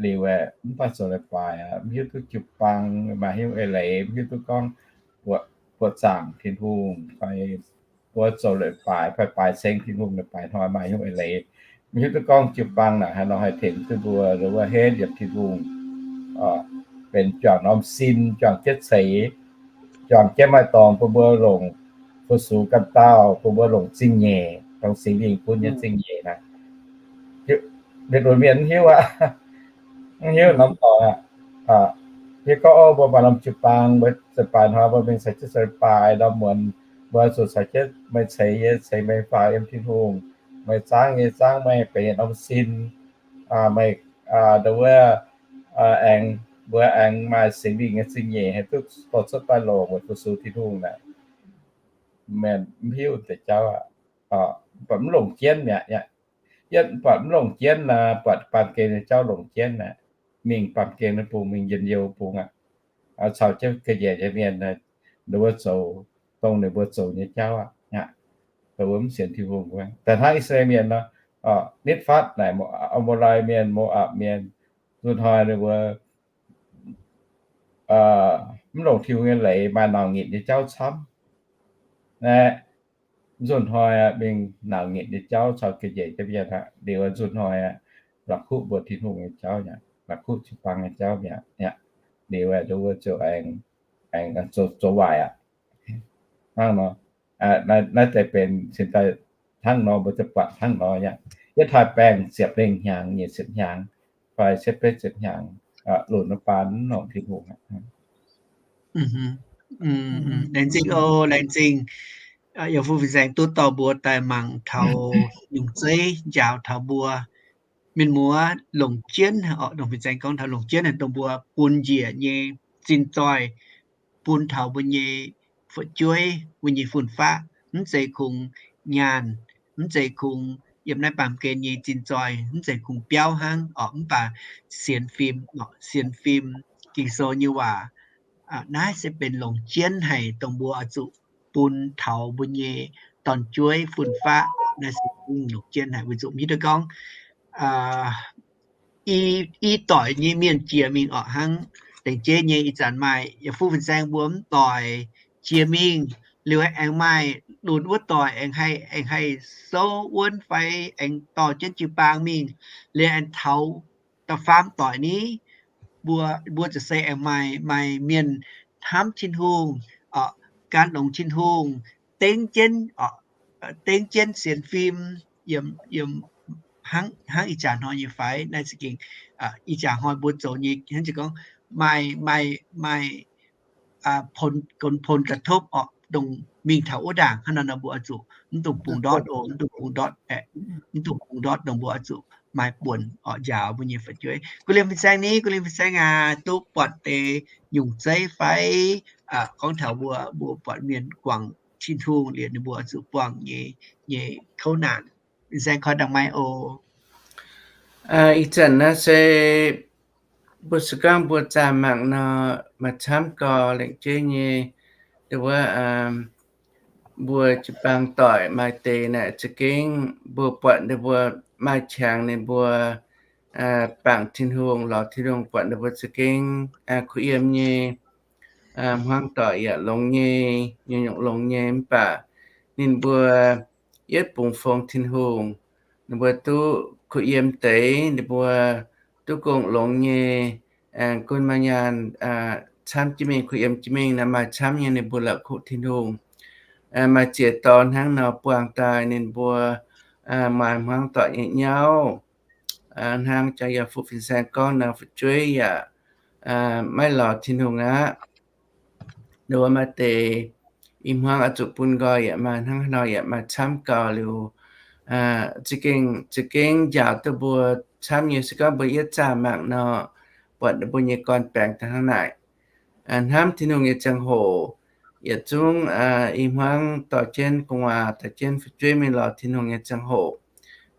Liuz aeqv, mv baac zoux leiz-baaix aqv, mv hiuv duqv jiu-baang, maaih hnyouv eix leiz, mv hiuv duqv gorngv buoqc zaangc Tin-Hungh fai mbuo zoux leiz-baaix fai baaix ceng Tin-Hungh, leiz-baaix hnoi maaih hnyouv eix leiz, mv hiuv duqv gorngv jiu-baang naaic haaix nor haih tengx duqv mbuo, ndau wuov henv yietc Tin-Hungh, benx juangc norm sin, juangc jienv ceix, juangc jienv maaih dorngx bun mbuo longc fu-sux ganh dauh, bun mbuo longc zingh nyeic, dongh Singx Lingh bun nyei zingh nyeic naaic. Mienh lunx mienh mv hiuv aqv. Mv hiuv norm dorngx aqv. Yie gorngv, o, mbuo maaih norm jiu-baang, mbuo leiz-baaix hnoi mbuo mingh caux jienv zoux leiz-baaix norm muonz, mbuo zuqc caux jienv meih ceix yie, ceix meih faaux yiem Tin-Hungh, meih zaangv yie, zaangv meih, benx yietc norm sin. Meih, ndau wuov, aengx, mbuo aengx maaih Singx Lingh nyei zingh nyeic haih duqv dorh cuotv daaih longc weic fu-sux Tin-Hungh naaic. Mienh mv hiuv deix jauv aqv. Mv baac mv longc jienv mi'aqv. Yietv mv baac mv longc jienv, buatc baamh gen nyei jauv longc jienv aqv. Mingh baamh gen nyei bung, mingh njien-youh bung aqv. Caux jienv ga'nyiec nyei mienh, ndau wuov zoux dongh ninh mbuo zoux nyei jauv aqv. Ndau wuov mv sienx Tin-Hungh wuov. Daaih hnangv I^saa^laa^en Mienh nor, nitv fatv naaic, Aa^mo^lai Mienh, Mo^apc Mienh, nzunc hnoi ninh mbuo mv longc Tin-Hungh nyei leiz, maaih nauc nyitc nyei jauv camv. Naaiv nzunc hnoi mingh nauc nyitc nyei jauv caux ga'nyiec jienv mienh aqv. Liuz nzunc hnoi la'kuqv mbuox Tin-Hungh nyei jauv mi'aqv, la'kuqv jiu-baang nyei jauv mi'aqv. Liuz ndau wuov ziouc aengx, aengx zoux, zoux waaic aqv. Hnangv nor, naaiv deix benx cingx daaih hnangv nor, mbuo ziouc buatc hnangv nor aqv. Yietv taaih baengh ziepc lengh hnyangx, nyic ziepc hnyangx, fai cietv betv ziepc hnyangx, longc norm baan mv longc Tin-Hungh aqv. Laengz zingh oc, laengz zingh. Yaac fu fin-saeng duqv dorh mbuo daaih mangc taux nyungc zeiv njaaux taux mbuo mienh muoz longc jienv, longc fin-saeng gorngv taux longc jienv haic dongh mbuo bun njiec nyei zinh zoih, bun taux mbuo nyei fu'jueiv, mbuo nyei fun-faqv, mv zeiz kungx nyaanh, mv zeiz kungx yiem naaiv baamh gen nyei zinh zoih, mv zeiz kungx biauv hnangv oc, mv baac sienx fim, sienx fim Ging-Sou nyei waac. Naaiv se benx longc jienv haic dongh mbuo oix zuqc bun taux mbuo nyei dorn-jueiv fun-faqv. Naaiv se longc jienv haic weic zuqc hiuv duqv gorngv i doic nyei mienh jiex mingh oc hnangv. Dengv jeiv nyei ih zanc maaih yaac fu fin-saeng mbuo mv doic jiex mingh liuz aengx maaih lunx wuov doic aengx haih, aengx haih souv wuonv fai aengx dorh jienv jiu-baang mingh, liuz aengx taux da'faam doic ni, mbuo, mbuo ziouc se aengx maaih, maaih mienh hnamv Tin-Hungh, gan longx Tin-Hungh, dengv jienv, dengv jienv sienx fim, yiem, yiem hnangv ih jaax hnoi nyei fai? Naaiv za'gengh ih jaax hnoi mbuo zoux nyei hnangv jiex gorngv maaih, maaih, maaih ผลกระทบ oc, dongh mingh taux wuov ndaangc hnangv nor nor mbuo oix zuqc mv dungx bungx ndortv oc, mv dungx bungx ndortv, mv dungx bungx ndortv dongh mbuo oix zuqc maaih buonc oc njaaux mbuo nyei fu'jueiv. Gu liem fin-saeng ni, gu liem fin-saeng aac, duqv buatc deix nyungc zeiv fai gorngv taux mbuo, mbuo buatc mienh guangc Tin-Hungh liuz ninh mbuo oix zuqc buangh nyei, nyei kouv naanc. Fin-saeng koi dangh maiv oc. Ih zanc naaiv se mbuo se gorngv mbuo zaah mangc nor, maaih camv gau lengc jeiv nyei, ndau wuov mbuo jiu-baang doic maaih deix naaic za'gengh mbuo buatc ninh mbuo maaih qangx ninh mbuo bangc Tin-Hungh, lorz Tin-Hungh, buatc ninh mbuo za'gengh kuh yiem nyei, hmuangv doic yaac longx nyei, nyungc-nyungc longx nyei, mv baac ninh mbuo yietv bungx fongx Tin-Hungh. Ninh mbuo duqv kuh yiem deix, ninh mbuo duqv gong longx nyei, aengx gunv maaih nyaanh camv jienv mingh, kuh yiem jienv mingh nor maaih camv nyei, ninh mbuo la'kuqv Tin-Hungh. Maaih ziex dorn hnangv nor buangh daaih ninh mbuo maaih hmuangv doic nyei nyauv. Hnangv jangx yaac fu fin-saeng gorngv nor, fu'jueiv yaac maiv lorz Tin-Hungh aqv. Ndau wuov maaih deix i hmuangv oix zuqc bun nqoi yaac maaih hnangv haaix nor yaac maaih camv gau liuz, za'gengh, za'gengh njaaux duqv mbuo camv nyei. Se gorngv mbuo yietv zaah mangc nor, buatc mbuo nyei gorn-baengx daaih hnangv naaic. Hnamv Tin-Hungh nyei ziangh hoc, yietc zungv i hmuangv dorh jienv gu'nguaaz dorh jienv fu'jueiv mingh lorz Tin-Hungh nyei ziangh hoc,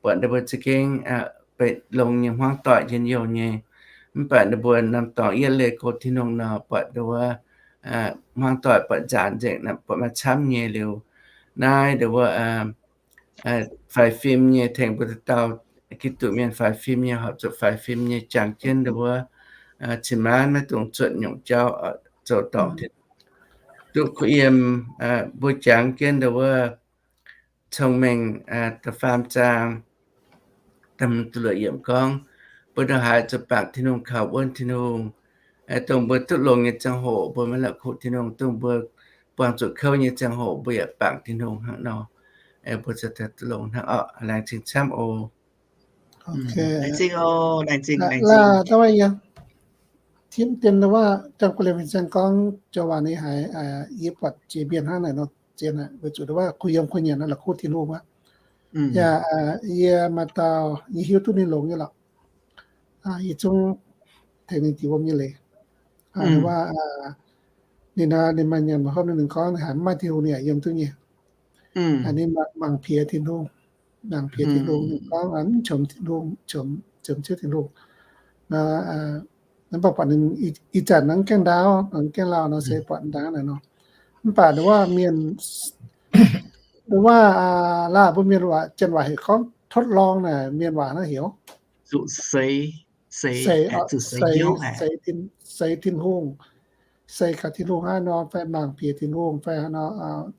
buatc ninh mbuo za'gengh longx nyei, hmuangv doic njien-youh nyei. Mv baac ninh mbuo norm dorngx yietv leih go Tin-Hungh nor, buatc ndau wuov hmuangv doic buatc nzaanx nzengc, buatc maaih camv nyei liuz. Naaiv ndau wuov faix fim nyei, tengx mbuo dauh dauh Giduc mienh faix fim nyei, horpc zuqc faix fim nyei jangx jienv ndau wuov cin-maanv maiv dungx zuotc nyungc jauv, zoux dorngc duqv kuh yiem. Mbuo jangx jienv ndau wuov Cong-Mengh da'faam zaang, da'hmz duqv luoqc yiemc gorngv, mbuo ndongc haaix zuqc bangc Tin-Hungh, kaux wuonv Tin-Hungh. Dongh mbuo duqv longx nyei ziangh hoc mbuo maiv la'kuqv Tin-Hungh, dongh mbuo buangh zuqc kouv nyei ziangh hoc mbuo yaac bangc Tin-Hungh hnangv nor. Mbuo zuqc longx hnangv oc. Laengz zingh camv oc. Laengz zingh oc, laengz zingh, laengz zingh. Tim dien wuov, jangx guv liemh fin-saeng gorngv joux waac ni haiz yie buatc jiex mienh hnangv naaic nor zien aqv, weic zuqc wuov kuh yiem kuh nyanc naaiv la'kuqv Tin-Hungh wuov. Yaac yie maaih dauh yie hiuv duqv ninh longx nyei lorqc. Yie zungv tengx ninh jiex wuom nyei leiz. Wuov ninh maaih nyanc maaih hopv, ninh gorngv ninh haiz mv maaih Tin-Hungh ninh yaac yiem duqv nyei. Ninh mangc piex Tin-Hungh, mangc piex Tin-Hungh, ninh gorngv mv qomx Tin-Hungh, qomx, qomx Ziouv Tin-Hungh. Mv baac buatc ninh ih zanc mv gaengh ndaauv, mv gaengh lauh nor se buatc ndaauv naaic nor. Mv baac ndongc wuov mienh, ndongc wuov laah mbuo mienh waac, janx waac heuc gorngv ทดลอง naaic, mienh waac naaiv heuc zuqc seix, seix, seix Tin-Hungh, seix gaax Tin-Hungh hnangv nor fai mangc piex Tin-Hungh fai hnangv nor,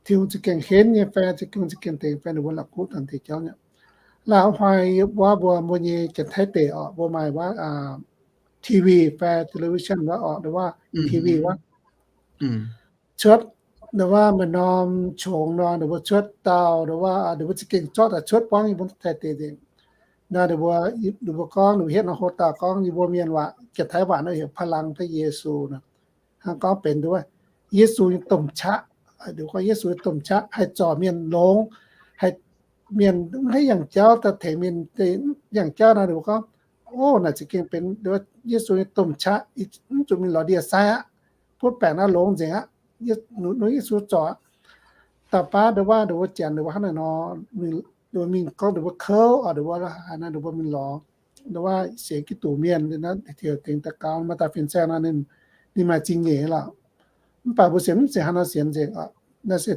Tin-Hungh za'gengh henv nyei fai Tin-Hungh za'gengh dengx fai ninh mbuo la'kuqv dangx deix jauv nyei. Laah wuov hnoi wuov mbuo, mbuo nyei Janx-Taiv deic orqc, mbuo maaih wuov TV fai television wuov orqc, ndongc wuov TV wuov cuotv, ndongc wuov maaih norm qongx nor, ninh mbuo cuotv dauh, ndongc wuov ninh mbuo za'gengh zorqv daaih cuotv buangv yie mbuo Taiv deic nzengc. Naaiv ninh mbuo, ninh mbuo gorngv, ninh mbuo hietv nor hlo dauh gorngv yie mbuo mienh waac, Janx-Taiv waac naaiv heuc พลังพระเยซู nor. Hnangv gorngv benx nduov Yesu nyei domh qaqv. Ninh mbuo gorngv Yesu nyei domh qaqv haih zorc mienh longx, haih mienh mv haih yangh jauv, daaih tengx mienh yangh jauv nor, ninh mbuo gorngv, o, naaic za'gengh benx Yesu nyei domh qaqv, mv zuqc mingh lorz ndie-sai aqv. Butv baengc naaiv longx nzengc aqv. Nor Yesu zorc aqv. Da'faanh nduov waac, nduov wuov janx, nduov wuov hnangv naaic nor, nduov mingh gorngv nduov wuov kouv, nduov wuov haaix nor, nduov mbuo mingh lorz nduov waac sienx Giduc mienh, tengx daux gaux maaih dauh fin-saeng nor, ninh maaih zingh nyeic lorqc. Mv baac mbuo sienx mv sienx haaix nor sienx nzengc, naaiv se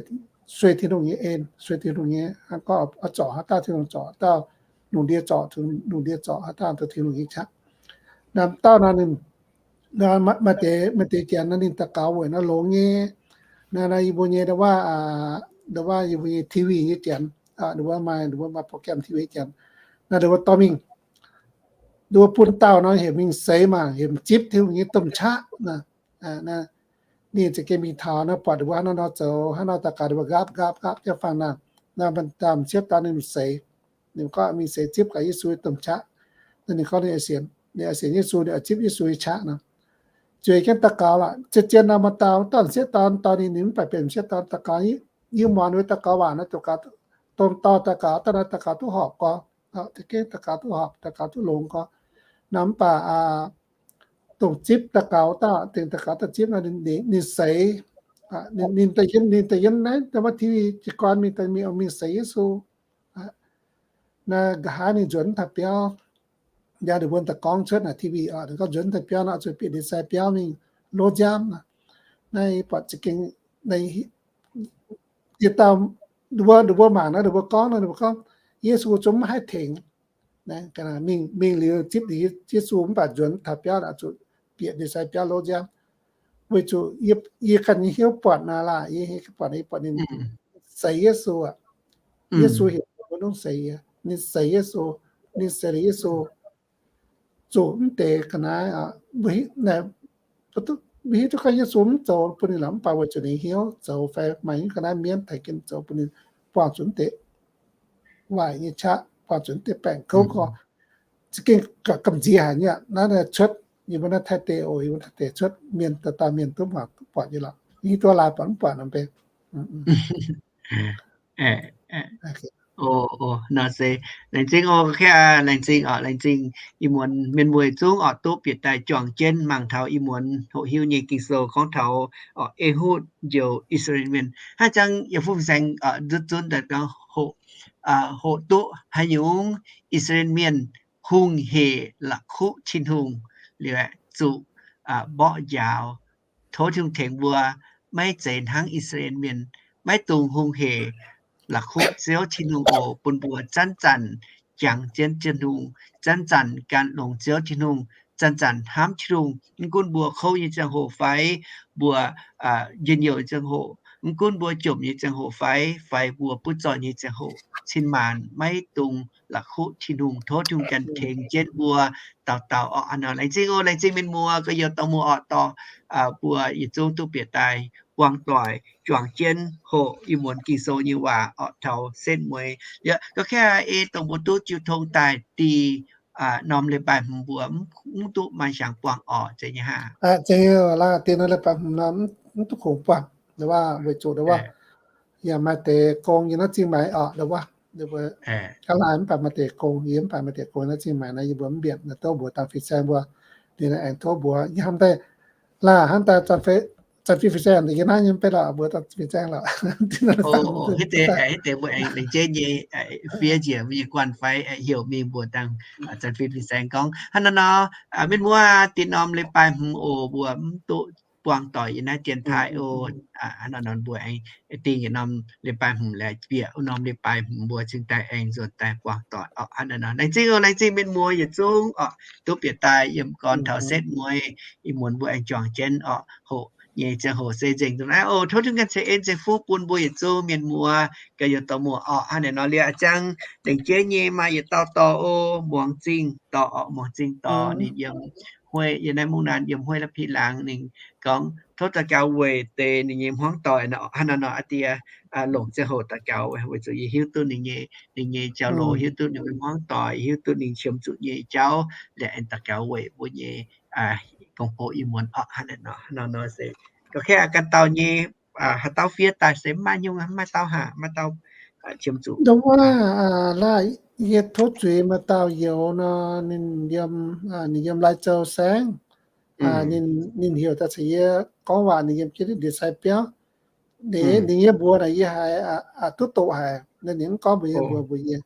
sueih Tin-Hungh nyei en, sueih Tin-Hungh nyei, hnangv gorngv oix zorc haaix dauh Tin-Hungh zorc dauh, lungh ndiev zorc lungh ndiev, zorc haaix dauh Tin-Hungh nyei qaqv. Naaiv dauh nor ninh, maaih deix, maaih deix janx nor ninh daux gaux weic nor longx nyei. Naaiv, naaiv yie mbuo nyei nduov waac, nduov waac yie mbuo nyei T V nyei janx, nduov maaih, nduov maaih program T V janx. Naaiv nduov dorh mingh, nduov bun dauh nor heuc mingh seix mangc, heuc mingh zipv Tin-Hungh nyei domh qaqv. Ninh za'gengh mingh taux naaiv buatc nduov hnangv nor zoux, hnangv nor daux gaux, nduov nqaapv nqaapv nqaapv jienv faang naaic. Naaiv maaih dauh m'sieqv daaih ninh mingh seix, ninh gorngv mingh seix zipv gaax Yesu nyei domh qaqv. Naaiv ninh gorngv ninh sienx, ninh sienx Yesu, ninh oix zipv Yesu nyei qaqv nor. Zueiz jienv daux gaux lorqc. Zien-zien nor maaih dauh, dauh m'sieqv dorn dorh ninh, ninh mv baac benx m'sieqv dorn daux gaux. Yie muangx ninh daux gaux waac naaiv, dongh dauh daux gaux, dauh naaiv daux gaux duqv horpc gorx, za'gengh daux gaux duqv horpc, daux gaux duqv longx gorx. Nor mv baac dongh zipv daux gaux dauh, dengh daux gaux dauh zipv nor, ninh seix, ninh daaih yiem, ninh daaih yiem naaiv, daaih wuov T V jiez gorn mingh, daaih mingh, mingh seix Yesu. Naaiv nqa'haav ninh nzuonx taux biauv, yaac ninh mbuo daaih gorngv cuotv naaic T V oc, ninh gorngv nzuonx taux biauv nor zuqc bieqc ndie-sai biauv mingh lov nziaamv. Naaiv buatc za'gengh, dieh dauh, ninh mbuo, ninh mbuo mangc naaiv, ninh mbuo gorngv nor, ninh mbuo gorngv, Yesu zungv maiv haih tengx. Mingh, mingh liuz zipv liuz Yesu mv baac nzuonx taux biauv oix zuqc bieqc ndie-sai biauv lov nziaamv. Weic zuqc yie ganh nyei hnyouv buatc naaic laah, yie buatc, yie buatc ninh seix Yesu aqv. Yesu heuc mbuo nongv seix yie, ninh seix Yesu, ninh seix liuz Yesu zuqc mv deix ga'naaiv, mbuo hiuv duqv gorngv Yesu mv zoux bun ninh lorqc, mv baac weic zuqc ninh hnyouv zoux fai maaih nyungc ga'naaiv mienv taaix jienv zoux bun ninh buangh zuqc mv deix waaic nyei qaqv, buangh zuqc mv deix baengc kouv gorx. Za'gengh gamh nziex haic nyei. Naaiv cuotv yie mbuo naaiv Taiv deic oc, yie mbuo Taiv deic cuotv mienh dauh dauh mienh duqv mangc duqv buatc nyei lorqc. Hiuv duqv laaix buatc mv buatc nor mbenc. O, nor se laengz zingh oc, laengz zingh oc, laengz zingh ih muonz mienh muoz zungv oc duqv bieqc daaih juangc jienv mangc taux ih muonz hoqc hiuv nyei Ging-Sou gorngv taux Ehud njoux I^saa^laa^en Mienh. Hnangv jangx yaac fungx saeng zunv daaih hoqc, hoqc duqv haaix nyungc I^saa^laa^en Mienh hungh hec la'kuqv Tin-Hungh liuz aeqv, zuqc mborqv njaaux. Tov Tin-Hungh tengx mbuo maiv zeiz hnangv I^saa^laa^en Mienh, maiv dungx hungh hec la'kuqv Ziouv Tin-Hungh oc, bun mbuo zanc-zanc jangx jienv Tin-Hungh, zanc-zanc gan longx Ziouv Tin-Hungh, zanc-zanc hnamv Tin-Hungh. Mv gunv mbuo kouv nyei ziangh hoc fai mbuo njien-youh nyei ziangh hoc, mv gunv mbuo jomc nyei ziangh hoc fai, fai mbuo butv zoih nyei ziangh hoc, cin-maanc maiv dungx la'kuqv Tin-Hungh. Tov Tin-Hungh ganh tengx jienv mbuo dauh dauh oc. Hnangv nor laengz zingh oc, laengz zingh mienh muoz gauh youh dorh muoz oc, dorh mbuo yietc zungv duqv bieqc daaih buangh doic juangc jienv hoqc ih muonz Ging-Sou nyei waac oc taux setv mueiz. Yaac gauh kaav ei dongh mbuo duqv jiu tong daaih dih norm leiz-baaix hmz mbuo mv duqv maaih hnyangx buangh oc, zeiz nyei hnangv. Zeiz nyei laaix, dih norm leiz-baaix hmz nor mv duqv kungx buangh, weic zuqc yaac maaih deix gong yiem naaiv Zingh Maix oc, aa, mv baac maaih deix gong, yie mv baac maaih deix gong naaiv Zingh Maix naaiv, yie mbuo mv mbienc, tov mbuox dangh fin-saeng mbuo, ninh aengx tov mbuox yie hnamv daaih, laaix hnamv daaih zanc fei fin-saeng yie naaiv nyei mv bei lorqc, mbuox dangh fin-saeng lorqc. Hitv deix mbuo aengx lengc jeiv nyei fiev njiec mbuo nyei guanh fai heuc mingh mbuox dangh zanc fei fin-saeng gorngv hnangv nor nor, mienh muoz, dih norm leiz-baaix hmz oc mbuo mv duqv buangh doic yiem naaiv dienx taaih oc. Hnangv nor nor mbuo aengx dih yietc norm leiz-baaix hmz laaix bieqc wuov norm leiz-baaix hmz mbuo cingx daaih aengx nzuonx daaih buangh doic oc. Hnangv nor nor laengz zingh oc, laengz zingh mienh muoz yietc zungv oc, duqv bieqc daaih yiem gorn taux setv mueiz, ih muonz mbuo aengx juangc jienv oc. Hoqc nyei ziangh hoc se nzengc nzunc naaiv oc. Tov Tin-Hungh ganh ceix en ceix fuqv bun mbuo yietc zungv mienh muoz ganh youh dorh muoz oc. Hnangv naaiv nor liuz a'jang lengc jeiv nyei maaih yietc dauh dorh oc, muangx zingh dorh oc, muangx zingh dorh ninh yiem huei, yiem naaiv mungv naaiv yiem huei la'pih laangz ninh gorngv tov daux gaux weic deix ninh nyei hmuangv doic nor, hnangv naaiv nor aqv diex, longc ziangh hoc daux gaux weic zuqc yie hiuv duqv ninh nyei, ninh nyei jauv-louc, hiuv duqv ninh nyei hmuangv doic, hiuv duqv ninh qiemx zuqc nyei jauv, liemh aengx daux gaux weic mbuo nyei gong-bou ih muonz orqc. Hnangv naaiv nor, hnangv naaiv nor se ga'kengx ganh dauh nyei haaix dauh fiev daaih se mv maaih nyungc, mv maaih dauh haac, mv maaih dauh qiemx zuqc. Ndongc wuov laaih, yie tov zuiz maaih dauh youz nor, ninh yiem, ninh yiem Lai Châu saengv. Ninh heuc daaih caux yie gorngv waac, ninh yiem jienv ndie-sai biauv. Ninh nyei mbuox naaic yie haiz duqv doqc haic, ninh mv gorngv mbuox yie, mbuox mbuox yie,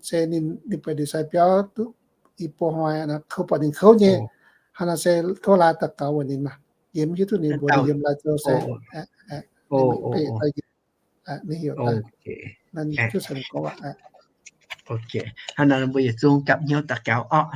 se ninh buatc ndie-sai biauv duqv i buo hnoi, kouv, buatc ninh kouv nyei. Hnangv naaiv se tov laaix daux gaux weic ninh maah. Yie mv hiuv duqv ninh mbuox, ninh yiem Lai Châu saengv. Ninh heuc daaih, ninh duqv caux ninh gorngv waac. Hnangv naaiv mbuo yietc zungv gapv hnyouv daux gaux orqc.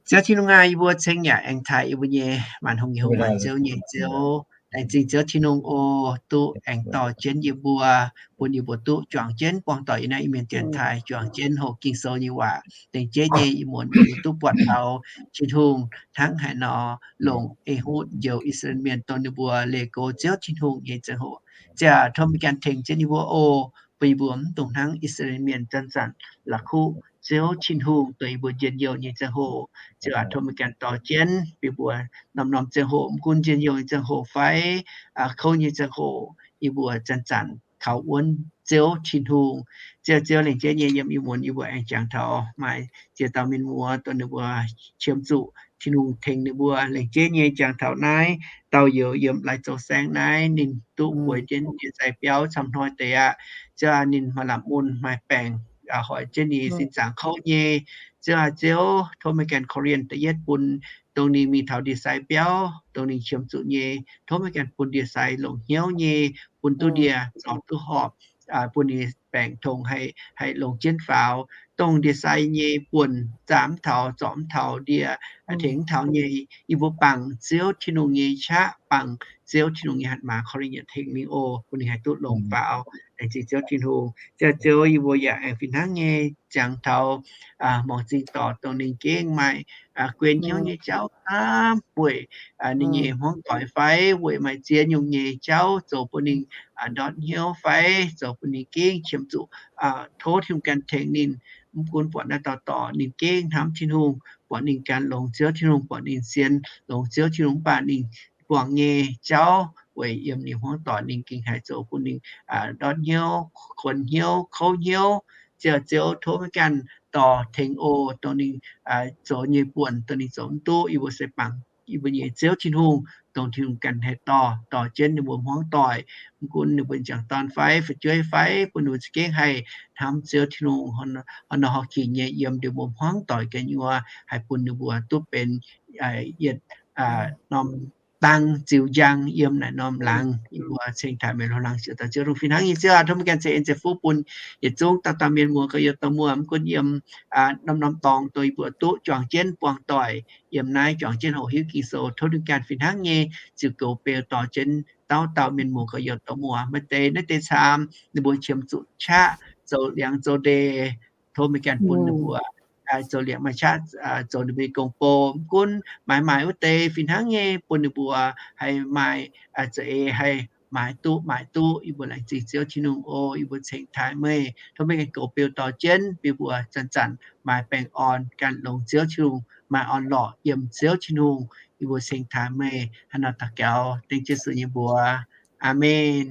Ziouv Tin-Hungh aac, yie mbuo ceng yaac aengx taaih yie mbuo nyei maanc hungh nyei hungh, maanc ziouv nyei Ziouv. Laengz zingh Ziouv Tin-Hungh oc, duqv aengx dorh jienv yie mbuo, bun yie mbuo duqv juangc jienv buangh doic yiem naaiv Iu-Mienh dienx taaih, juangc jienv hoqc Ging-Sou nyei waac. Laengz zingh nyei ih muonz yie mbuo duqv buatc taux Tin-Hungh hnangv haaix nor longc Ehutv njoux I^saa^laa^en Mienh dongh ninh mbuo leih go Ziouv Tin-Hungh nyei ziangh hoc. Ziouv aac, tov meih ganh tengx jienv yie mbuo oc, bun yie mbuo mv dungx hnangv I^saa^laa^en Mienh zanc-zanc la'kuqv Ziouv Tin-Hungh dongh yie mbuo njien-youh nyei ziangh hoc. Ziouv aac, tov meih ganh dorh jienv bun yie mbuo norm-norm ziangh hoc, mv gunv njien-youh nyei ziangh hoc fai kouv nyei ziangh hoc, yie mbuo zanc-zanc kaux wuonv Ziouv Tin-Hungh. Ziouv, Ziouv, laengz zingh nyei yiem ih muonz yie mbuo aengx jangx taux maaih ziex dauh mienh muoz dongh ninh mbuo qiemx zuqc Tin-Hungh tengx ninh mbuo. Laengz zingh nyei jangx taux naaiv dauh youz yiem Lai Châu saengv naaiv, ninh duqv bueix jienv ndie-sai biauv camv hnoi deix aqv. Ziouv aac, ninh maaih lamh mun maaih baengc, hoic jienv ninh sin zaangc kouv nyei. Ziouv aac, Ziouv, tov meih ganh korv-lienh da'yietv bun dongh ninh mingh taux ndie-sai biauv dongh ninh qiemx zuqc nyei. Tov meih ganh bun ndie-sai longc hnyouv nyei, bun duqv ndie zorc duqv horpc, bun ninh baengc tongx haih longx jienv faaux. Dongh ndie-sai nyei buonc zaah mv taux, zorc mv taux ndie, tengx mv taux nyei, yie mbuo bangc Ziouv Tin-Hungh nyei qaqv, bangc Ziouv Tin-Hungh nyei hatc maaz korv-lienh yietc tengx ninh oc, bun ninh haih duqv longx faaux. Laengz zingh Ziouv Tin-Hungh. Ziouv, Ziouv, yie mbuo yaac aengx fih hnangv nyei jangx taux muangx zingh dorc dongh ninh gengh maaih guen hnyouv nyei jauv hnamv weic ninh nyei hmuangv doic fai weic maaih ziex nyungc nyei jauv zoux bun ninh ndortv hnyouv fai zoux bun ninh gengh qiemx zuqc. Tov Tin-Hungh ganh tengx ninh, mv gunv buatc naaiv dauh dorc ninh gengh hnamv Tin-Hungh, buatc ninh gan longx Ziouv Tin-Hungh, buatc ninh sienx longx Ziouv Tin-Hungh, mv baac ninh buangh nyei jauv weic yiem ninh hmuangv doic ninh gengh haiz zoux bun ninh ndortv hnyouv, kuonx hnyouv, kouv hnyouv. Ziouv, Ziouv, tov meih ganh dorh tengx oc, dongh ninh zoux nyei buonc, dongh ninh zoux mv duqv, yie mbuo se bangc yie mbuo nyei Ziouv Tin-Hungh, dongh Tin-Hungh ganh haih dorh, dorh jienv ninh mbuo hmuangv doic, mv gunv ninh mbuo njang-dorn fai fu'jueiv fai, bun ninh mbuo za'gengh haih hnamv Ziouv Tin-Hungh, haaix nor haaix ging nyei yiem ninh mbuo hmuangv doic gu'nyuoz, haih bun ninh mbuo duqv benx yietc norm dang ziux njang yiem naaic norm laangz. Yie mbuo ceng taaih meih longx laangz siouc dauh Ziouv Tin-Hungh. Fih hnangv nyei Ziouv aac, tov meih ganh ceix en ceix fuqv bun yietc zungv dauh dauh mienh muoz gauh yietc dauh muoz, mv gunv yiem norm-norm dorngx dongh yie mbuo duqv juangc jienv buangh doic yiem naaiv, juangc jienv hoqc hiuv Ging-Sou. Tov ninh ganh fih hnangv nyei ziux goux beu dorh jienv dauh dauh mienh muoz gauh yietc dauh muoz. Maaih deix naaiv deix camv ninh mbuo qiemx zuqc qaqv zoux liangx zoux ndeic. Tov meih ganh bun ninh mbuo zoux liangx maaih qaqv zoux ninh mbuo nyei gong-bou. Mv gunv maaiz maaic wuov deix fih hnangv nyei bun ninh mbuo haih maaih za'eix haih maaiz duqv maaic duqv. Yie mbuo laengz zingh Ziouv Tin-Hungh oc. Yie mbuo ceng taaih meih. Tov meih ganh goux beu dorh jienv bun yie mbuo zanc-zanc maaih baengh orn, gan longx Ziouv Tin-Hungh, maaih orn-lorqc yiem Ziouv Tin-Hungh. Yie mbuo ceng taaih meih hnangv naaiv daux gaux dengv Yesu nyei mbuox. Aamen.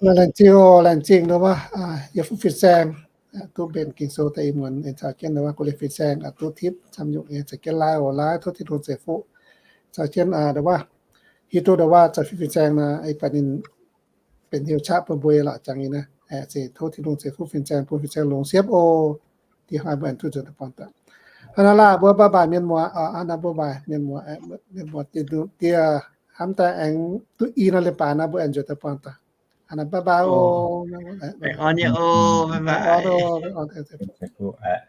Laengz zingh oc, laengz zingh wuov, yie fuqv fin-saeng duqv mbenc Ging-Sou daaih ih muonz, caux jienv wuov guv leiz fin-saeng duqv tipv camv nyungc, caux jienv laaiv oc, laaiv tov Tin-Hungh ceix fuqv. Caux jienv wuov, hiuv duqv wuov zaux fin-saeng nor, baac ninh benx heuc qaqv bun mbuo lorqc jangx nyei naaiv. Se tov Tin-Hungh ceix fuqv fin-saeng bun fin-saeng longx siepv oc. Diex hnoi mbuo aengx duqv nzuonx daaih buangh doic. Hnangv naaiv laah, mbuo bye bye mienh muoz, hnangv naaiv bye bye mienh muoz, mienh muoz diex hnamv daaih aengx duqv i nor leiz-baaix naaiv mbuo aengx nzuonx daaih buangh doic. Hnangv naaiv bye bye oc. Baengh orn nyei oc, bye bye.